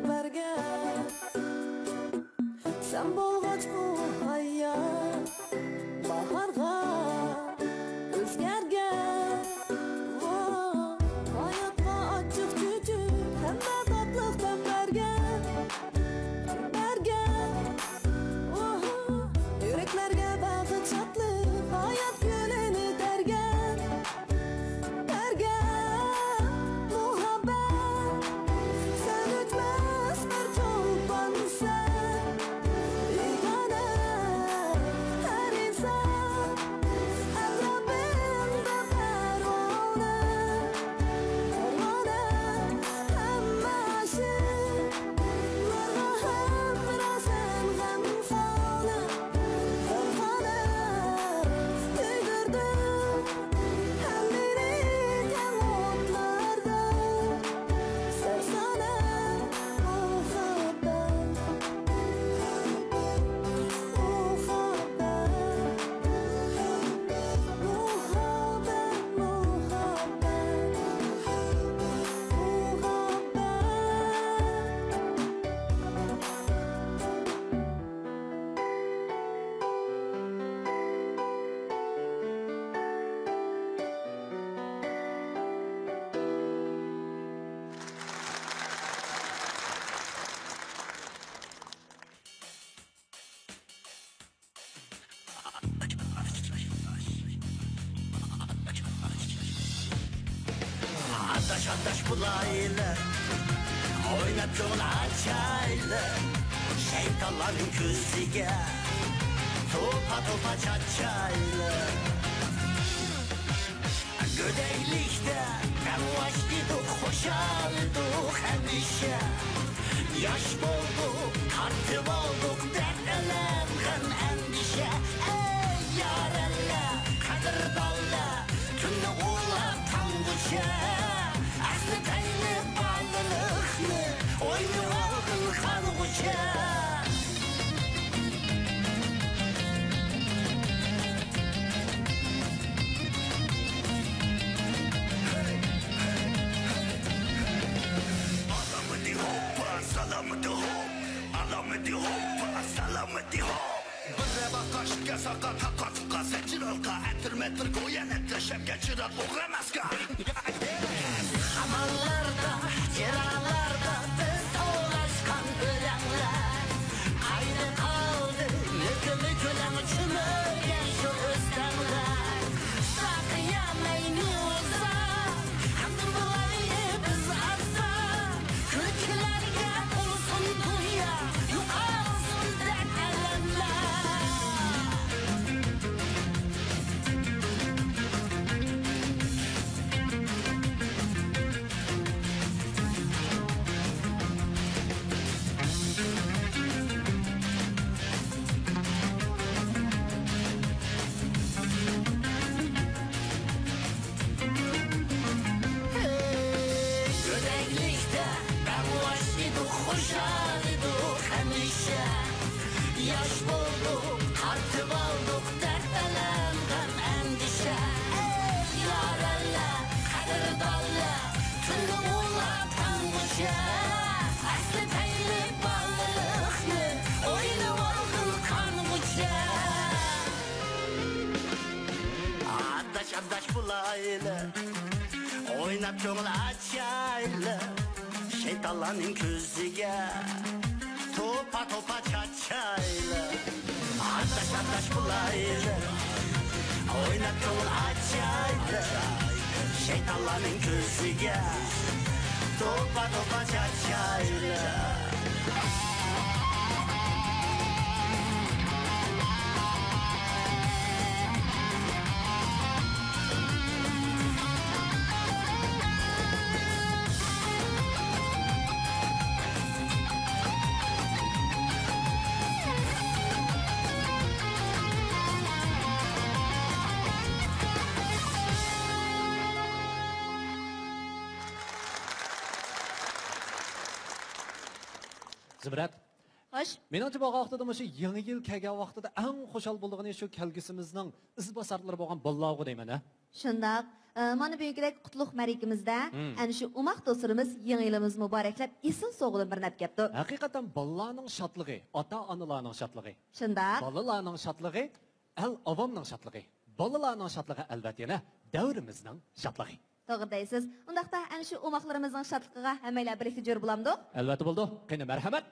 بەرگەن. سەن بولغاچ بۇ ھايات باھارغا ئۆزگەرگەن. ۋاي، ھاياتقا ئاچچىق چۆچۈپ، ھەممە تاتلىق دەم بەرگەن، بەرگەن. ۋاي، يۈرەكلەرگە بەخت، شادلىق، ھايات گۈلىنى تەرگەن. بەرگەن مۇھەببەت، سەن ئۆچمەس بىر چولپانسەن، بىگانە ھەر ئىنسان ئەتراپىڭدا پەرۋانە، پەرۋانە، ھەممە ئاشىق لارغا ھەمراسەن غەمخانە، غەمخانە. كۆيدۈردۈڭ ھەممىنى تەڭ ئوتلاردا، سەرسانە مۇھەببەت، مۇھەببەت، مۇھەببەت، مۇھەببەت. ئاداش، ئاداش بولايلى، ئويناپ كۆڭۈل ئاچايلى، شەيتانلارنىڭ كۆزىگە توپا، توپا چاچايلى. گۆدەكلىكتە دەڭۋاش ئىدۇق، خۇشال ئىدۇق ھەمىشە. ياش بولدۇق، تارتىۋالدۇق دەرد، ئەلەم، غەم، ئەندىشە. ئەي يارەنلەر، قەدىردانلار، تۈننى ئۇلاپ تاڭغىچە، ئەسلىتەيلى بالىلىقنى، ئوينىۋالغىن خانغىچە. ئالامىدى ھوپپا، سالامىدى ھوپ، ئالامىدى ھوپپا، سالامىدى ھوپ. بىر رەۋاققا، ئىككى ساقا، تاقا تۇقا، زەنجىر ھالقا، ئەتىر مەتىر، گويا نەتىر، شەپكە چىراغ، ئوغرا ماسكا. خامانلاردا، چىراغلاردا بىز توۋلاشقان ئۆلەڭلەر. قايدا قالدى مۆكۈمى كۆلەڭ، چۆمۈلگەن شۇ ئۆستەڭلەر. ساقىيالمايمىز ئۇزاق، ھەمدۇم بولايلى بىز ئاسان. كۈلكىلەرگە تولسۇن دۇنيا، يوقالسۇن دەرد ئەلەملەر. يانداش بولايلى، ئويناپ كۆڭۈل ئاچايلى، شەيتانلارنىڭ كۆزىگە توپا توپا چاچايلى. ئانداش ئانداش بولايلى، ئويناپ كۆڭۈل ئاچايلى، شەيتانلارنىڭ كۆزىگە توپا توپا چاچايلى. زۇمرەت. خوش. مېنىڭچە بولغان ۋاقتىدا مۇشۇ يېڭى يىل كەلگەن ۋاقتىدا ئەڭ خۇشال بولىدىغىنى شۇ كەلگۈسىمىزنىڭ ئىزباسارلىرى بولغان بالىلارغۇ دەيمەن ھە. شۇنداق. ئە، مانا بۈگۈنكىدەك قۇتلۇق مەرىكىمىزدە مم. ئەنە شۇ ئوماق دوستلىرىمىز يېڭى يىلىمىزنى مۇبارەكلەپ ئېسىل سوۋغىلىرىنى بېرىپ كەپتۇ. ھەقىقەتەن بالىلارنىڭ شادلىقى، ئاتا-ئانىلارنىڭ شادلىقى. شۇنداق. بالىلارنىڭ شادلىقى، ئەل-ئاۋامنىڭ شادلىقى. بالىلارنىڭ شادلىقى ئەلۋەتتە يەنە دەۋرىمىزنىڭ شادلىقى. توغرا دەيسىز. ئۇنداقتا ئەنە شۇ ئوماقلىرىمىزنىڭ شادلىقىغا ھەممەيلەن بىرلىكتە جۆر بولامدۇق؟ ئەلۋەتتە بولىدۇ. قېنى مەرھەمەت.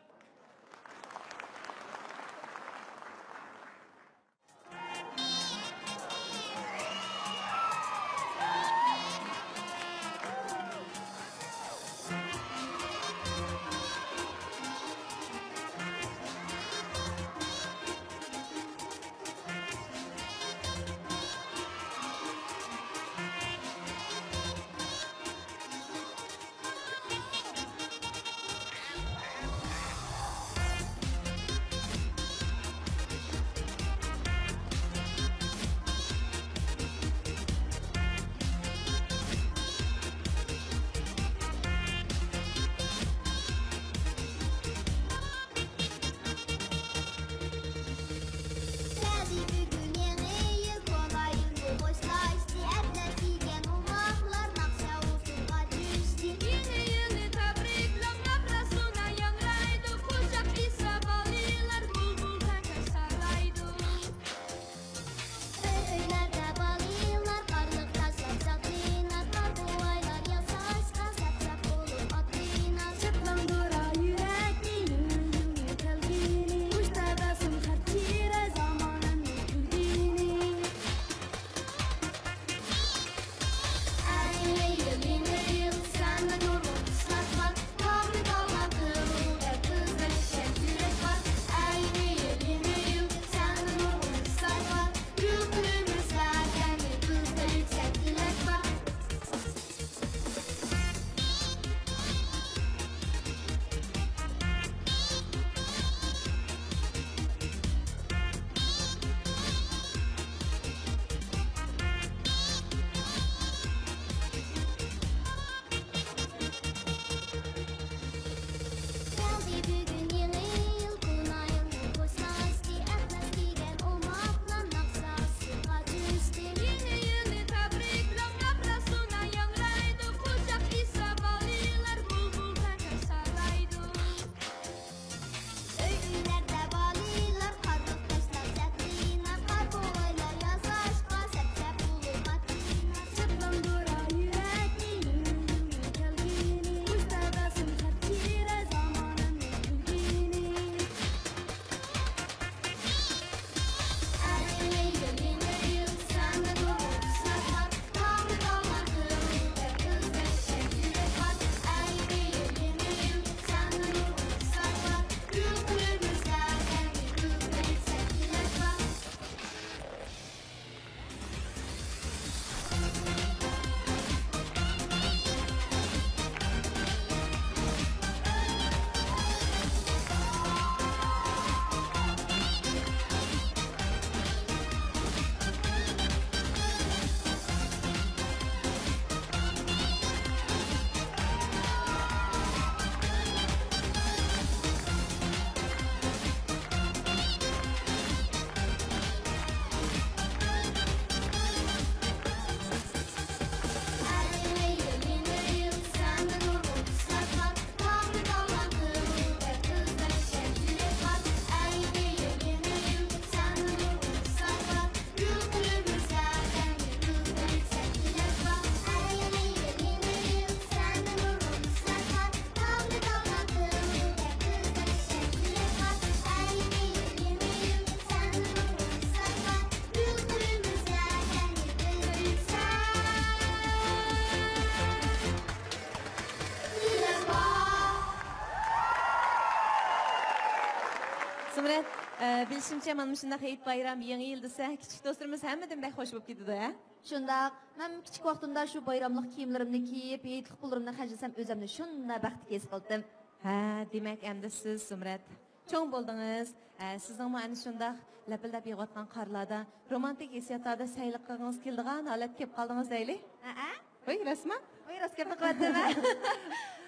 ئە، بىلىشىمچە، مانا مۇشۇنداق ھېيت بايرام، يېڭى يىل دېسە، كىچىك دوستلىرىمىز ھەممىدىن بەك خوش بولۇپ كېتىدۇ، ھە؟ شۇنداق. مەن كىچىك ۋاقتىمدا شۇ بايراملىق كىيىملىرىمنى كىيىپ، ھېيتلىق پۇللىرىمنى خەجلىسەم، ئۆزۈمنى شۇنداق بەختلىك ھېس قىلدىم. ھە، دېمەك، ئەمدى سىز، زۇمرەت، چوڭ بولدىڭىز. ئە، سىزنىڭمۇ ئەنە شۇنداق لەپىلدەپ يېغىۋاتقان قارلاردا، رومانتىك ھېسسىياتلاردا سەيلە قىلغىڭىز كېلىدىغان ھالەتكە كېلىپ قالدىڭىز دەيلى. ھەئە. ۋاي، راستمۇ؟ ۋاي، راست گەپنى قىلىۋەتتىم.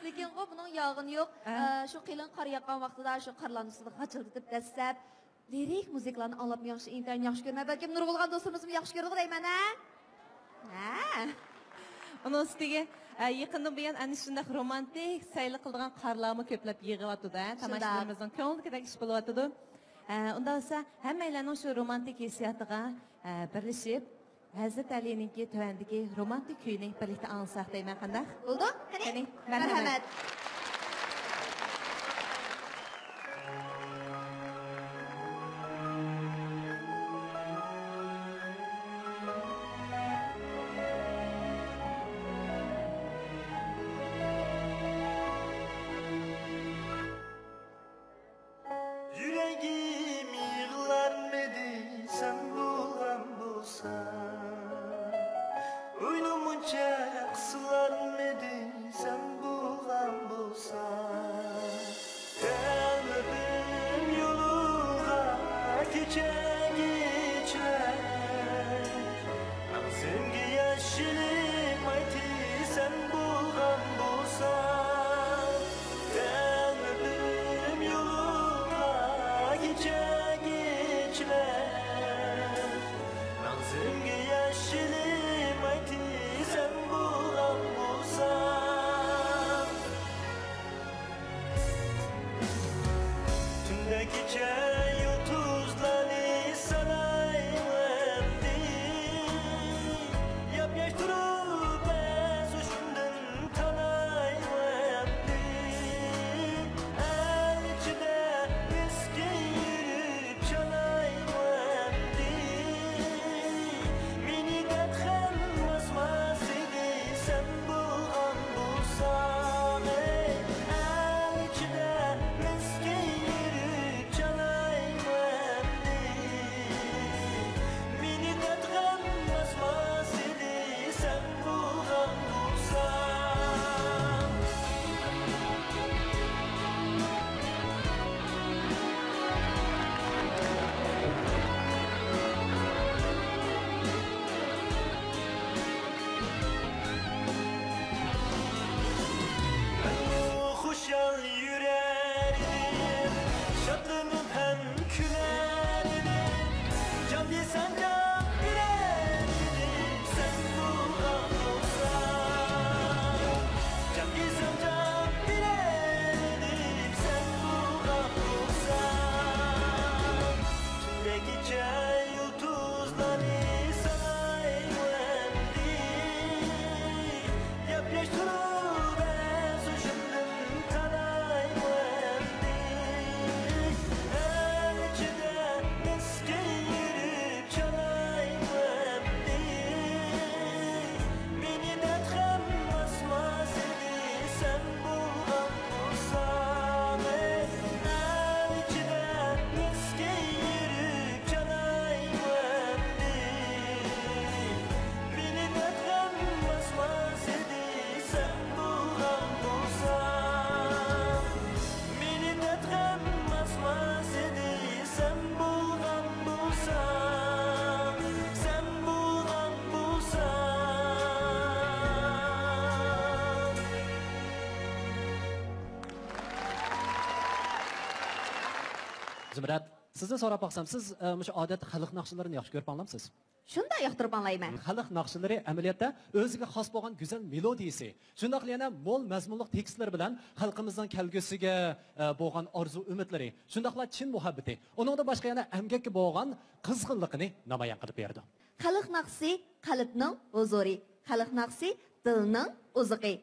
لېكىنغۇ بۇنىڭ ياغىنى يوق. ئە. ئە، شۇ قېلىن قار ياغقان ۋاقتىدا شۇ قارلارنىڭ ئۈستىدە غاچىلدىتىپ دەسسەپ، لىرىك مۇزىكىلارنى ئاڭلاپمۇ ياخشى، ئىنتايىن ياخشى كۆرىمەن. بەلكىم نۇرغۇنلىغان دوستلىرىمىزمۇ ياخشى كۆرىدىغۇ دەيمەن، ھە؟ ھە. ئۇنىڭ ئۈستىگە، ئە، يېقىندىن بۇيان ئەنە شۇنداق رومانتىك سەيلە قىلىدىغان قارلارمۇ كۆپلەپ يىغىۋاتىدۇ، ھە؟ شۇنداق. تاماشىبىنلىرىمىزنىڭ كۆڭلىدىكىدەك ئىش بولۇۋاتىدۇ. ئە، ئۇنداق بولسا، ھەممەيلەننىڭ شۇ رومانتىك ھېسسىياتىغا، ئە، بىرلىشىپ، ھەزرەت ئەلىنىڭكى تۆۋەندىكى رومانتىك كۈيىنى بىرلىكتە ئاڭلىساق دەيمەن، قانداق؟ بولىدۇ، قېنى. قېنى، مەرھەمەت. مەرھەمەت. يۈرىكىم يىغلارمىدى سەن بولغان بولساڭ، بوينۇم ئۇنچە قىسىلارمىدى سەن بولغان بولساڭ. تەلمۈردۈم يولۇڭغا كېچە كېچىلەر، مەڭزىمگە ياش يېلىمايتى سەن بولغان بولساڭ. تەلمۈردۈم يولۇڭغا كېچە كېچىلەر، مەڭزىمگە ياش يېلىمايتى سەن بولغان بولساڭ. تۈندە كېچە يۇلتۇزلارنى سانايمەن دېدى. ياپياش تۇرۇپ ئەزۇشۇمدىن تانايمەن ئەمدى. ئەل ئىچىدە مىسكىن يۈرۈپ چانايمەن ئەمدى. مېنى دەپ غەم باسماس ئىدى سەن بولغان بولساڭ، ئەي. ئەل ئىچىدە مىسكىن يۈرۈپ چانايمەن ئەمدى. مېنى دەپ غەم باسماس ئىدى سەن بولغان بولساڭ. مەنمۇ خۇشال يۈرەر ئىدىم، شادلىنىپ ھەم كۈلەر ئىدىم. جان دېسەم جان بېرەر ئىدىم، سەن بولغان بولساڭ. جان دېسەم جان بېرەر ئىدىم، سەن بولغان بولساڭ. تۈندە كېچە يۇلتۇزلارنى سانايمەن ئەمدى. ياپياش تۇرۇپ ئەزۇشۇمدىن تانايمەن ئەمدى. ئەل ئىچىدە مىسكىن يۈرۈپ چانايمەن ئەمدى. مېنى دەپ غەم باسماس ئىدى سەن بولغان بولساڭ. ئەل ئىچىدە مىسكىن يۈرۈپ چانايمەن ئەمدى. مېنى دەپ غەم باسماس ئىدى سەن بولغان بولساڭ. مېنى دەپ غەم باسماس ئىدى سەن بولغان بولساڭ، سەن بولغان بولساڭ. زۇمرەت، سىزدىن سوراپ باقسام، سىز، ئە، مۇشۇ ئادەتتە خەلق ناخشىلىرىنى ياخشى كۆرۈپ ئاڭلامسىز؟ شۇنداق ياقتۇرۇپ ئاڭلايمەن. خەلق ناخشىلىرى ئەمەلىيەتتە ئۆزىگە خاس بولغان گۈزەل مېلودىيىسى، شۇنداقلا يەنە مول مەزمۇنلۇق تېكىستلىرى بىلەن خەلقىمىزنىڭ كەلگۈسىگە، ئە، بولغان ئارزۇ-ئۈمىدلىرى، شۇنداقلا چىن مۇھەببىتى، ئۇنىڭدىن باشقا يەنە ئەمگەككە بولغان قىزغىنلىقىنى نامايان قىلىپ بېرىدۇ. خەلق ناخشىسى قەلبنىڭ ھۇزۇرى، خەلق ناخشىسى دىلنىڭ ئوزۇقى.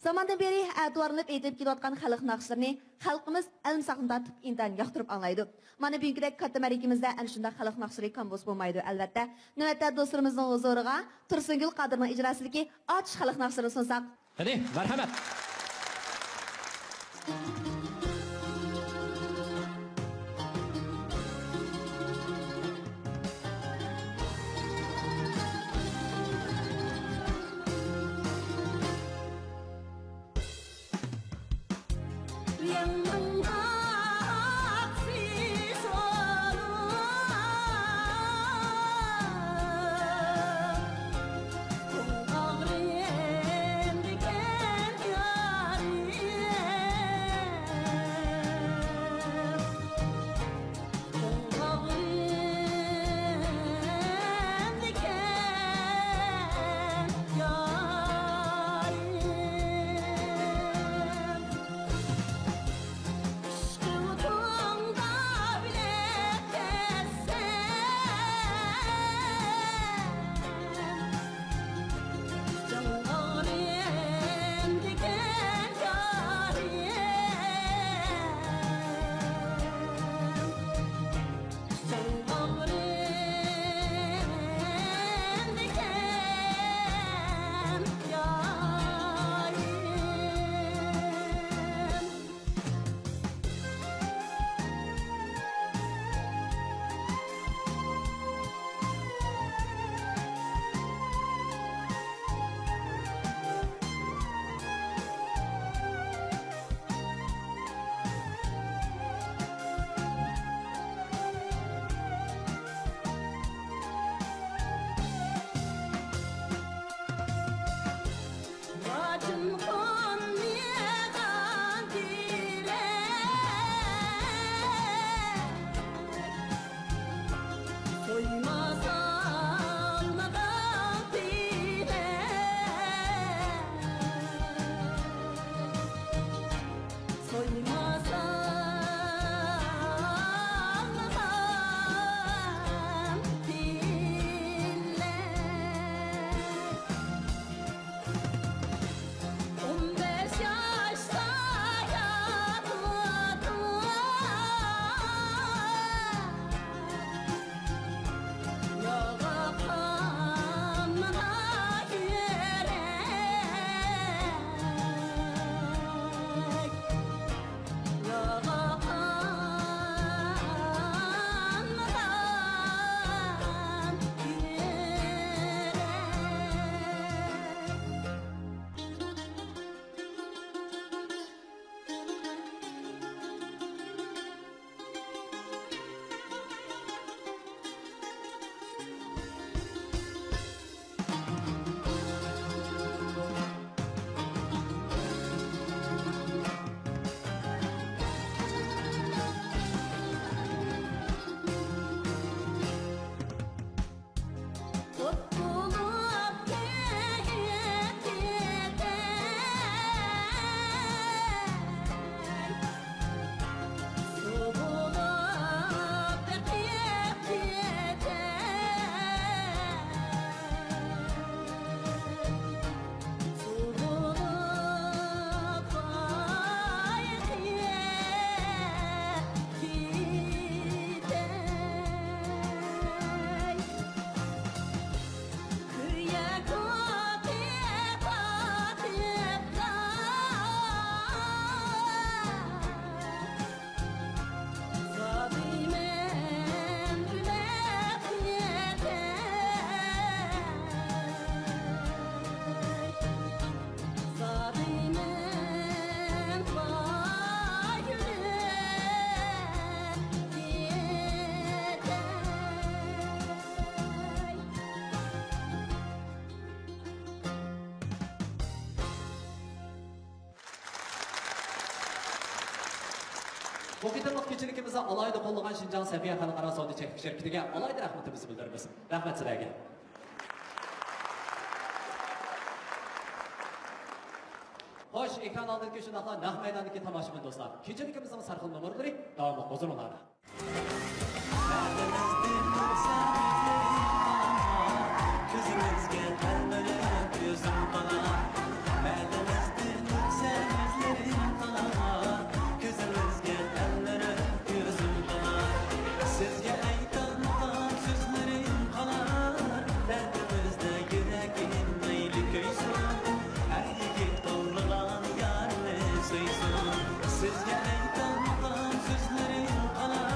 زاماندىن بېرى ئەتىۋارلىنىپ ئېيتىلىپ كېلىۋاتقان خەلق ناخشىلىرىنى خەلقىمىز ئەلمىساقنى تارتىپ ئىنتايىن ياقتۇرۇپ ئاڭلايدۇ. مانا بۈگۈنكىدەك كاتتا مەرىكىمىزدە ئەنە شۇنداق خەلق ناخشىلىرى كامبۇس بولمايدۇ، ئەلۋەتتە. نۆۋەتتە دوستلىرىمىزنىڭ ھۇزۇرىغا تۇرسۇنگۈل قادىرنىڭ ئىجراسىدىكى ئاچ خەلق ناخشىلىرىنى سۇنساق. قېنى، مەرھەمەت! بۇ قېتىملىق كېچىلىكىمىزنى ئالاھىدە قوللىغان شىنجاڭ سەفىيە خەلقئارا سودا چەكلىك شىركىتىگە ئالاھىدە رەھمىتىمىزنى بىلدۈرىمىز. رەھمەت سىلەرگە. خوش، ئېكران ئالدىدىكى شۇنداقلا نەق مەيداندىكى تاماشىبىن دوستلار، كېچىلىكىمىزنىڭ سەرخىل نومۇرلىرى داۋاملىق ھۇزۇرۇڭلاردا. كۆزىڭىزگە تەلمۈرۈپ يۈزۈم قالا. مەدىڭىزدىن ئۆتسە يۈزلىرىم قالا. كۆزىڭىزگە تەلمۈرۈپ يۈزۈم قالا. سىزگە ئېيتالمىغان سۆزلىرىم قالار. دەردىمىزدە يۈرىكىم مەيلى كۆيسۇن. ھەر يىگىت توۋلىغان يارنى سۆيسۇن. سىزگە ئېيتالمىغان سۆزلىرىم قالار.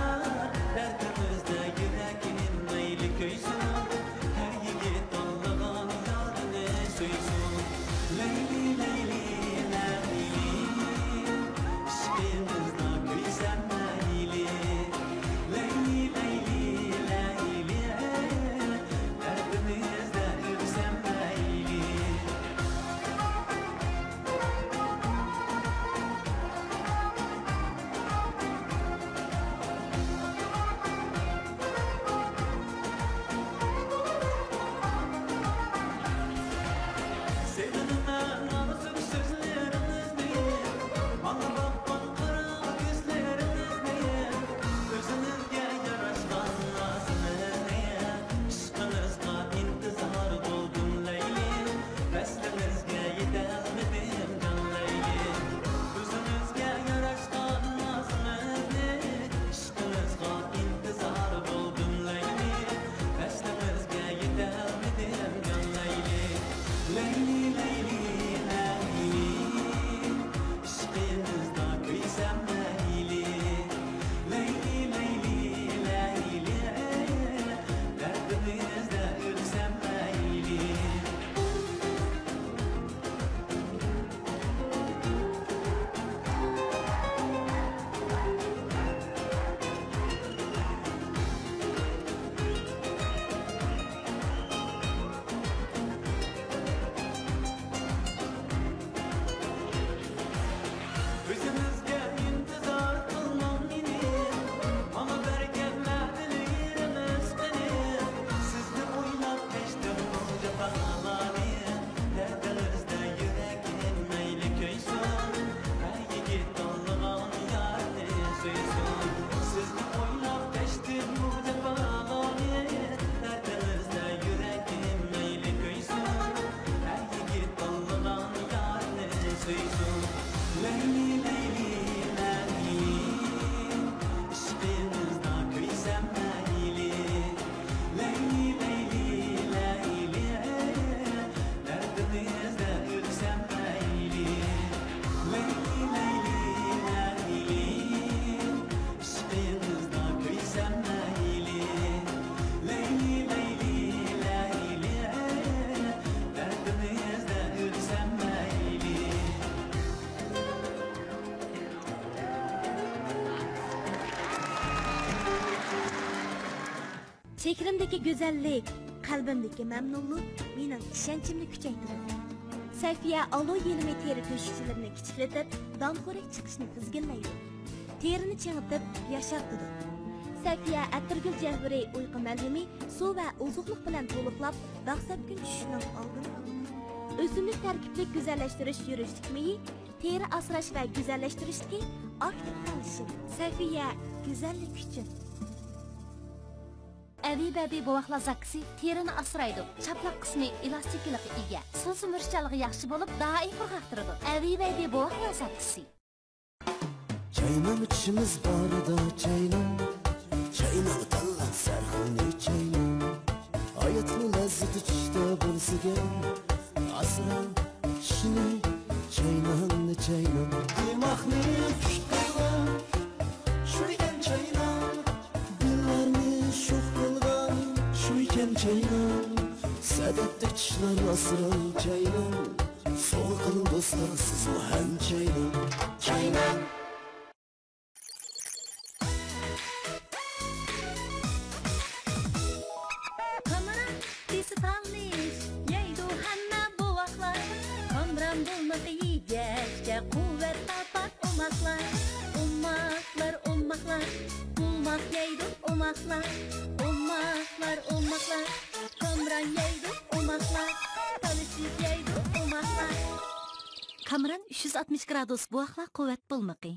پىكرىمدىكى گۈزەللىك، قەلبىمدىكى مەمنۇنلۇق مېنىڭ ئىشەنچىمنى كۈچەيتىدۇ. سەفىيە ئالوي يېلىمى تېرە تۆشۈكچىلىرىنى كىچىكلىتىپ، دانقۇرەك چىقىشنى تىزگىنلەيدۇ. تېرىنى چىڭىتىپ، ياشارتىدۇ. سەفىيە ئەتىرگۈل جەۋھىرى ئۇيقۇ مەلھىمى سۇ ۋە ئوزۇقلۇق بىلەن تولۇقلاپ، داغ سەپكۈن چۈشۈشنىڭ ئالدىنى ئالىدۇ. ئۆسۈملۈك تەركىبلىك گۈزەللەشتۈرۈش يۈرۈشلۈك مېيى تېرە ئاسراش ۋە گۈزەللەشتۈرۈشتىكى ئاكتىپ قاتنىشىش. سەفىيە، گۈزەللىك ئۈچۈن. ئەۋى بەبى بوۋاقلار زاكىسى تېرىنى ئاسرايدۇ، چاپلاق قىسمى ئېلاستىكىلىققا ئىگە، سۇ سۈمۈرۈشچانلىقى ياخشى بولۇپ، دائىي قۇرغاقتۇرىدۇ. ئەۋى بەبى بوۋاقلار زاكىسى. چايناڭ، چىشىمىز بارىدا چايناڭ، چايناڭ، تاللاپ سەرخىلنى چايناڭ. ھاياتنىڭ لەززىتى چىشتا بولسىكەن، ئاسراڭ چىشنى، چايناڭنى چايناڭ. دىماغنى خۇش قىلغان شۇ ئىكەن چايناڭ، دىللارنى شوخ قىلغان شۇ ئىكەن چايناڭ. سەدەپتەك چىشلار ئاسراڭ چايناڭ، سوۋغا قىلىڭ دوستلار سىزمۇ ھەم چايناڭ، چايناڭ. قامران دېسە تالىش يەيدۇ ھەممە بوۋاقلار. قامران بولمىقى يېگەچكە قۇۋۋەت تاپار ئوماقلار. ئوماقلار، ئوماقلار، ئوماق يەيدۇ ئوماقلار. ئوماقلار، ئوماقلار، قامران يەيدۇ ئوماقلار. تالىشىپ يەيدۇ ئوماقلار. قامران ئۈچ يۈز ئاتمىش گرادۇس بوۋاقلار قۇۋۋەت بولمىقى.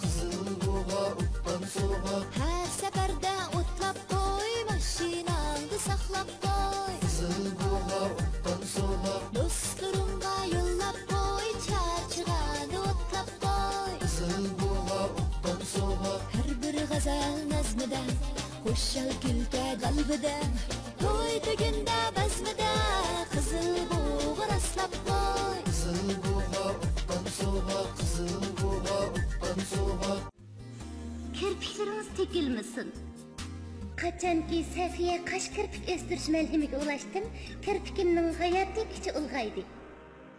قىزىل بۇغا ئوتتان سوغۇق. ھەر سەپەردە ئوتلاپ قوي، ماشىناڭدا ساقلاپ قوي. قىزىل بۇغا ئوتتان سوغۇق. دوستلىرىڭغا يوللاپ قوي، چارچىغاندا ئوتلاپ قوي. قىزىل بۇغا ئوتتان سوغۇق. ھەر بىر غەزەل نەزمىدە، خۇشال كۈلكە غەلىبىدە، توي تۈگۈندە بەزمىدە، قىزىل بۇغا راسلاپ قوي. قىزىل بۇغا ئوتتان سوغۇق، قىزىل بۇغا ئوتتان سوغۇق. كىرپىكلىرىڭىز تۆكۈلمىسۇن. قاچانكى سەفىيە قاش كىرپىك ئۆستۈرۈش مەلھىمىگە ئۇلاشتىم، كىرپىكىمنىڭ ھاياتىي كۈچى ئۇلغايدى.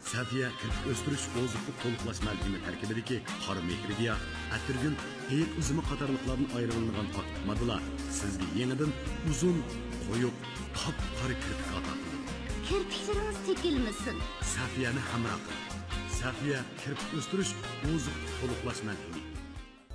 سەفىيە كىرپىك ئۆستۈرۈش ئوزۇقلۇق تولۇقلاش مەلھىمى تەركىبىدىكى قارا مېھرىگىياھ، ئەتىرگۈل، ھېيت ئۈزۈمى قاتارلىقلاردىن ئايرىلىنغان ئاكتىپ ماددىلار سىزگە يېڭىدىن ئۇزۇن، قويۇق، قاپقارا كىرپىك ئاتا قىلىدۇ. كىرپىكلىرىڭىز تۆكۈلمىسۇن. سەفىيەنى ھەمراھ قىلىڭ. سەفىيە كىرپىك ئۆستۈرۈش ئوزۇقلۇق تولۇقلاش مەلھىمى.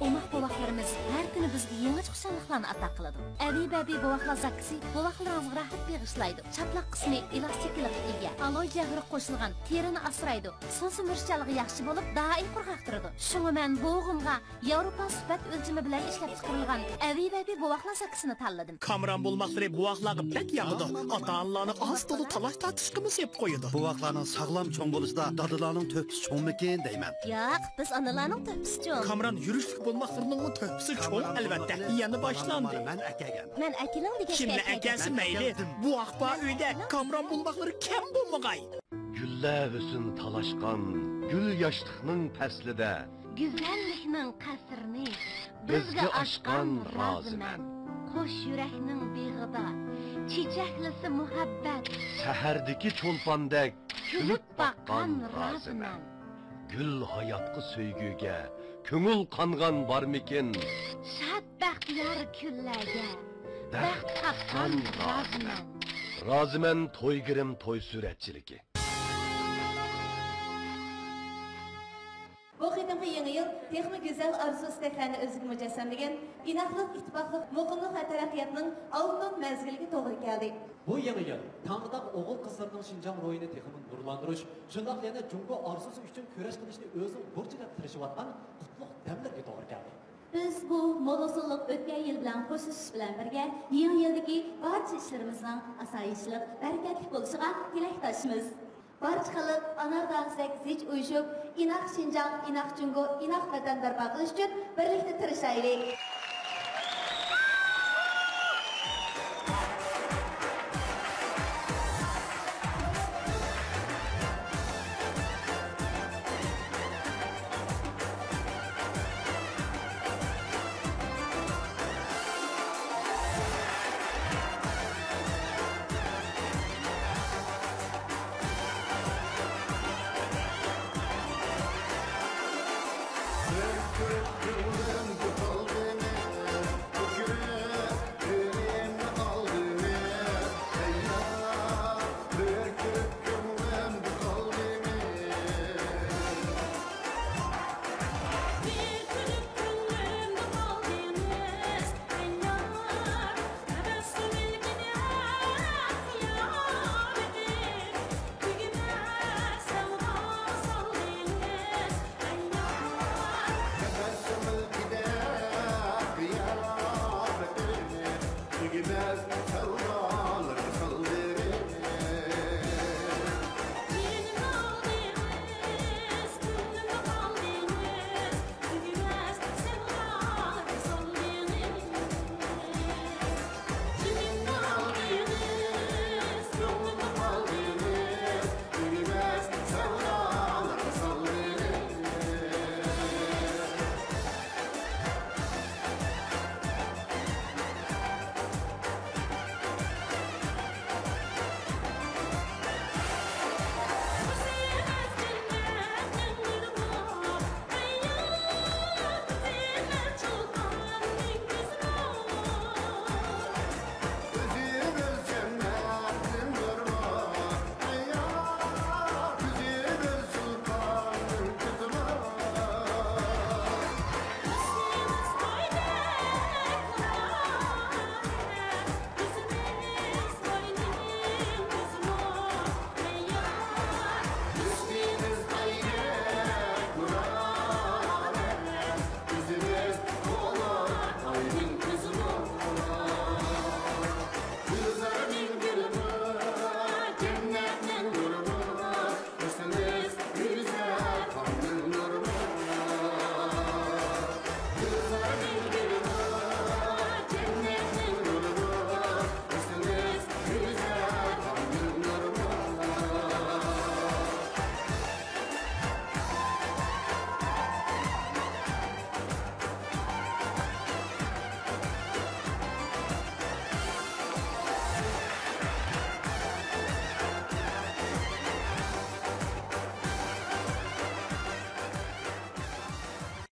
ئوماق بوۋاقلىرىمىز ھەر كۈنى بىزگە يېڭىچە خۇشاللىقلارنى ئاتا قىلىدۇ. ئەۋى بەبى بوۋاقلار زاكىسى بوۋاقلىرىڭىزغا راھەت بېغىشلايدۇ. چاپلاق قىسمى ئېلاستىكىلىققا ئىگە. ئالوي جەۋھىرى قوشۇلغان، تېرىنى ئاسرايدۇ. سۇ سۈمۈرۈشچانلىقى ياخشى بولۇپ، دائىي قۇرغاقتۇرىدۇ. شۇڭا مەن بوۋىقىمغا ياۋروپا سۈپەت ئۆلچىمى بىلەن ئىشلەپچىقىرىلغان ئەۋى بەبى بوۋاقلار زاكىسىنى تاللىدىم. كامران بولماقلىرى بوۋاقلارغا بەك ياقىدۇ. ئاتا-ئانىلارنى ئاز-تولا تالاش-تارتىشقىمۇ سېلىپ قويىدۇ. بوۋاقلارنىڭ ساغلام چوڭ بولۇشىدا دادىلارنىڭ تۆھپىسى چوڭمىكىن دەيمەن. ياق، بىز ئانىلارنىڭ تۆھپىسى چوڭ. كامران يۈرۈشلۈك بولماقلىرىنىڭمۇ تۆھپىسى چوڭ، ئەلۋەتتە. يەنە باشلاندى. مەن ئەكەلگەن. مەن ئەكىلىڭ دېگەچكە كىمنى ئەكەلسە مەيلى، بوۋاق بار ئۆيدە، كامران بولماقلىرى كەم بولمىغاي. گۈللەر ھۆسن تالاشقان گۈل ياشلىقنىڭ پەسلىدە، گۈزەللىكنىڭ قەسرىنى بىزگە ئاچقان رازىمەن. قوش يۈرەكنىڭ بېغىدا چېچەكلىسە مۇھەببەت، سەھەردىكى چولپاندەك كۈلۈپ باققان رازىمەن. گۈل ھاياتقا، سۆيگۈگە كۆڭۈل قانغان بارمىكىن؟ شاد بەختىيار كۈنلەرگە بەخت تاپقان رازىمەن. رازىمەن تويگىرىم توي سۈرەتچىلىكى. بۇ قېتىمقى يېڭى يىل تېخىمۇ گۈزەل ئارزۇ-ئىستەكلەرنى ئۆزىگە مۇجەسسەملىگەن، ئىناقلىق، ئىتتىپاقلىق، مۇقىملىق ۋە تەرەققىياتنىڭ ئالتۇن مەزگىلىگە توغرا كەلدى. بۇ يېڭى يىل تاڭداق ئوغۇل-قىزلىرىنىڭ شىنجاڭ روھىنى تېخىمۇ نۇرلاندۇرۇش، شۇنداقلا يەنە جۇڭگو ئارزۇسى ئۈچۈن كۈرەش قىلىشنى ئۆزىنىڭ بۇرچى دەپ تىرىشىۋاتقان قۇتلۇق دەملىرىگە توغرا كەلدى. بىز بۇ مول ھوسۇللۇق ئۆتكەن يىل بىلەن خوشلىشىش بىلەن بىرگە، يېڭى يىلدىكى بارچە ئىشلىرىمىزنىڭ ئاسايىشلىق، بەرىكەتلىك بولۇشىغا تىلەكداشمىز. بارچە خەلق ئانار دانىسىدەك زىچ ئۇيۇشۇپ، ئىناق شىنجاڭ، ئىناق جۇڭگو، ئىناق ۋەتەن بەرپا قىلىش ئۈچۈن بىرلىكتە تىرىشايلى!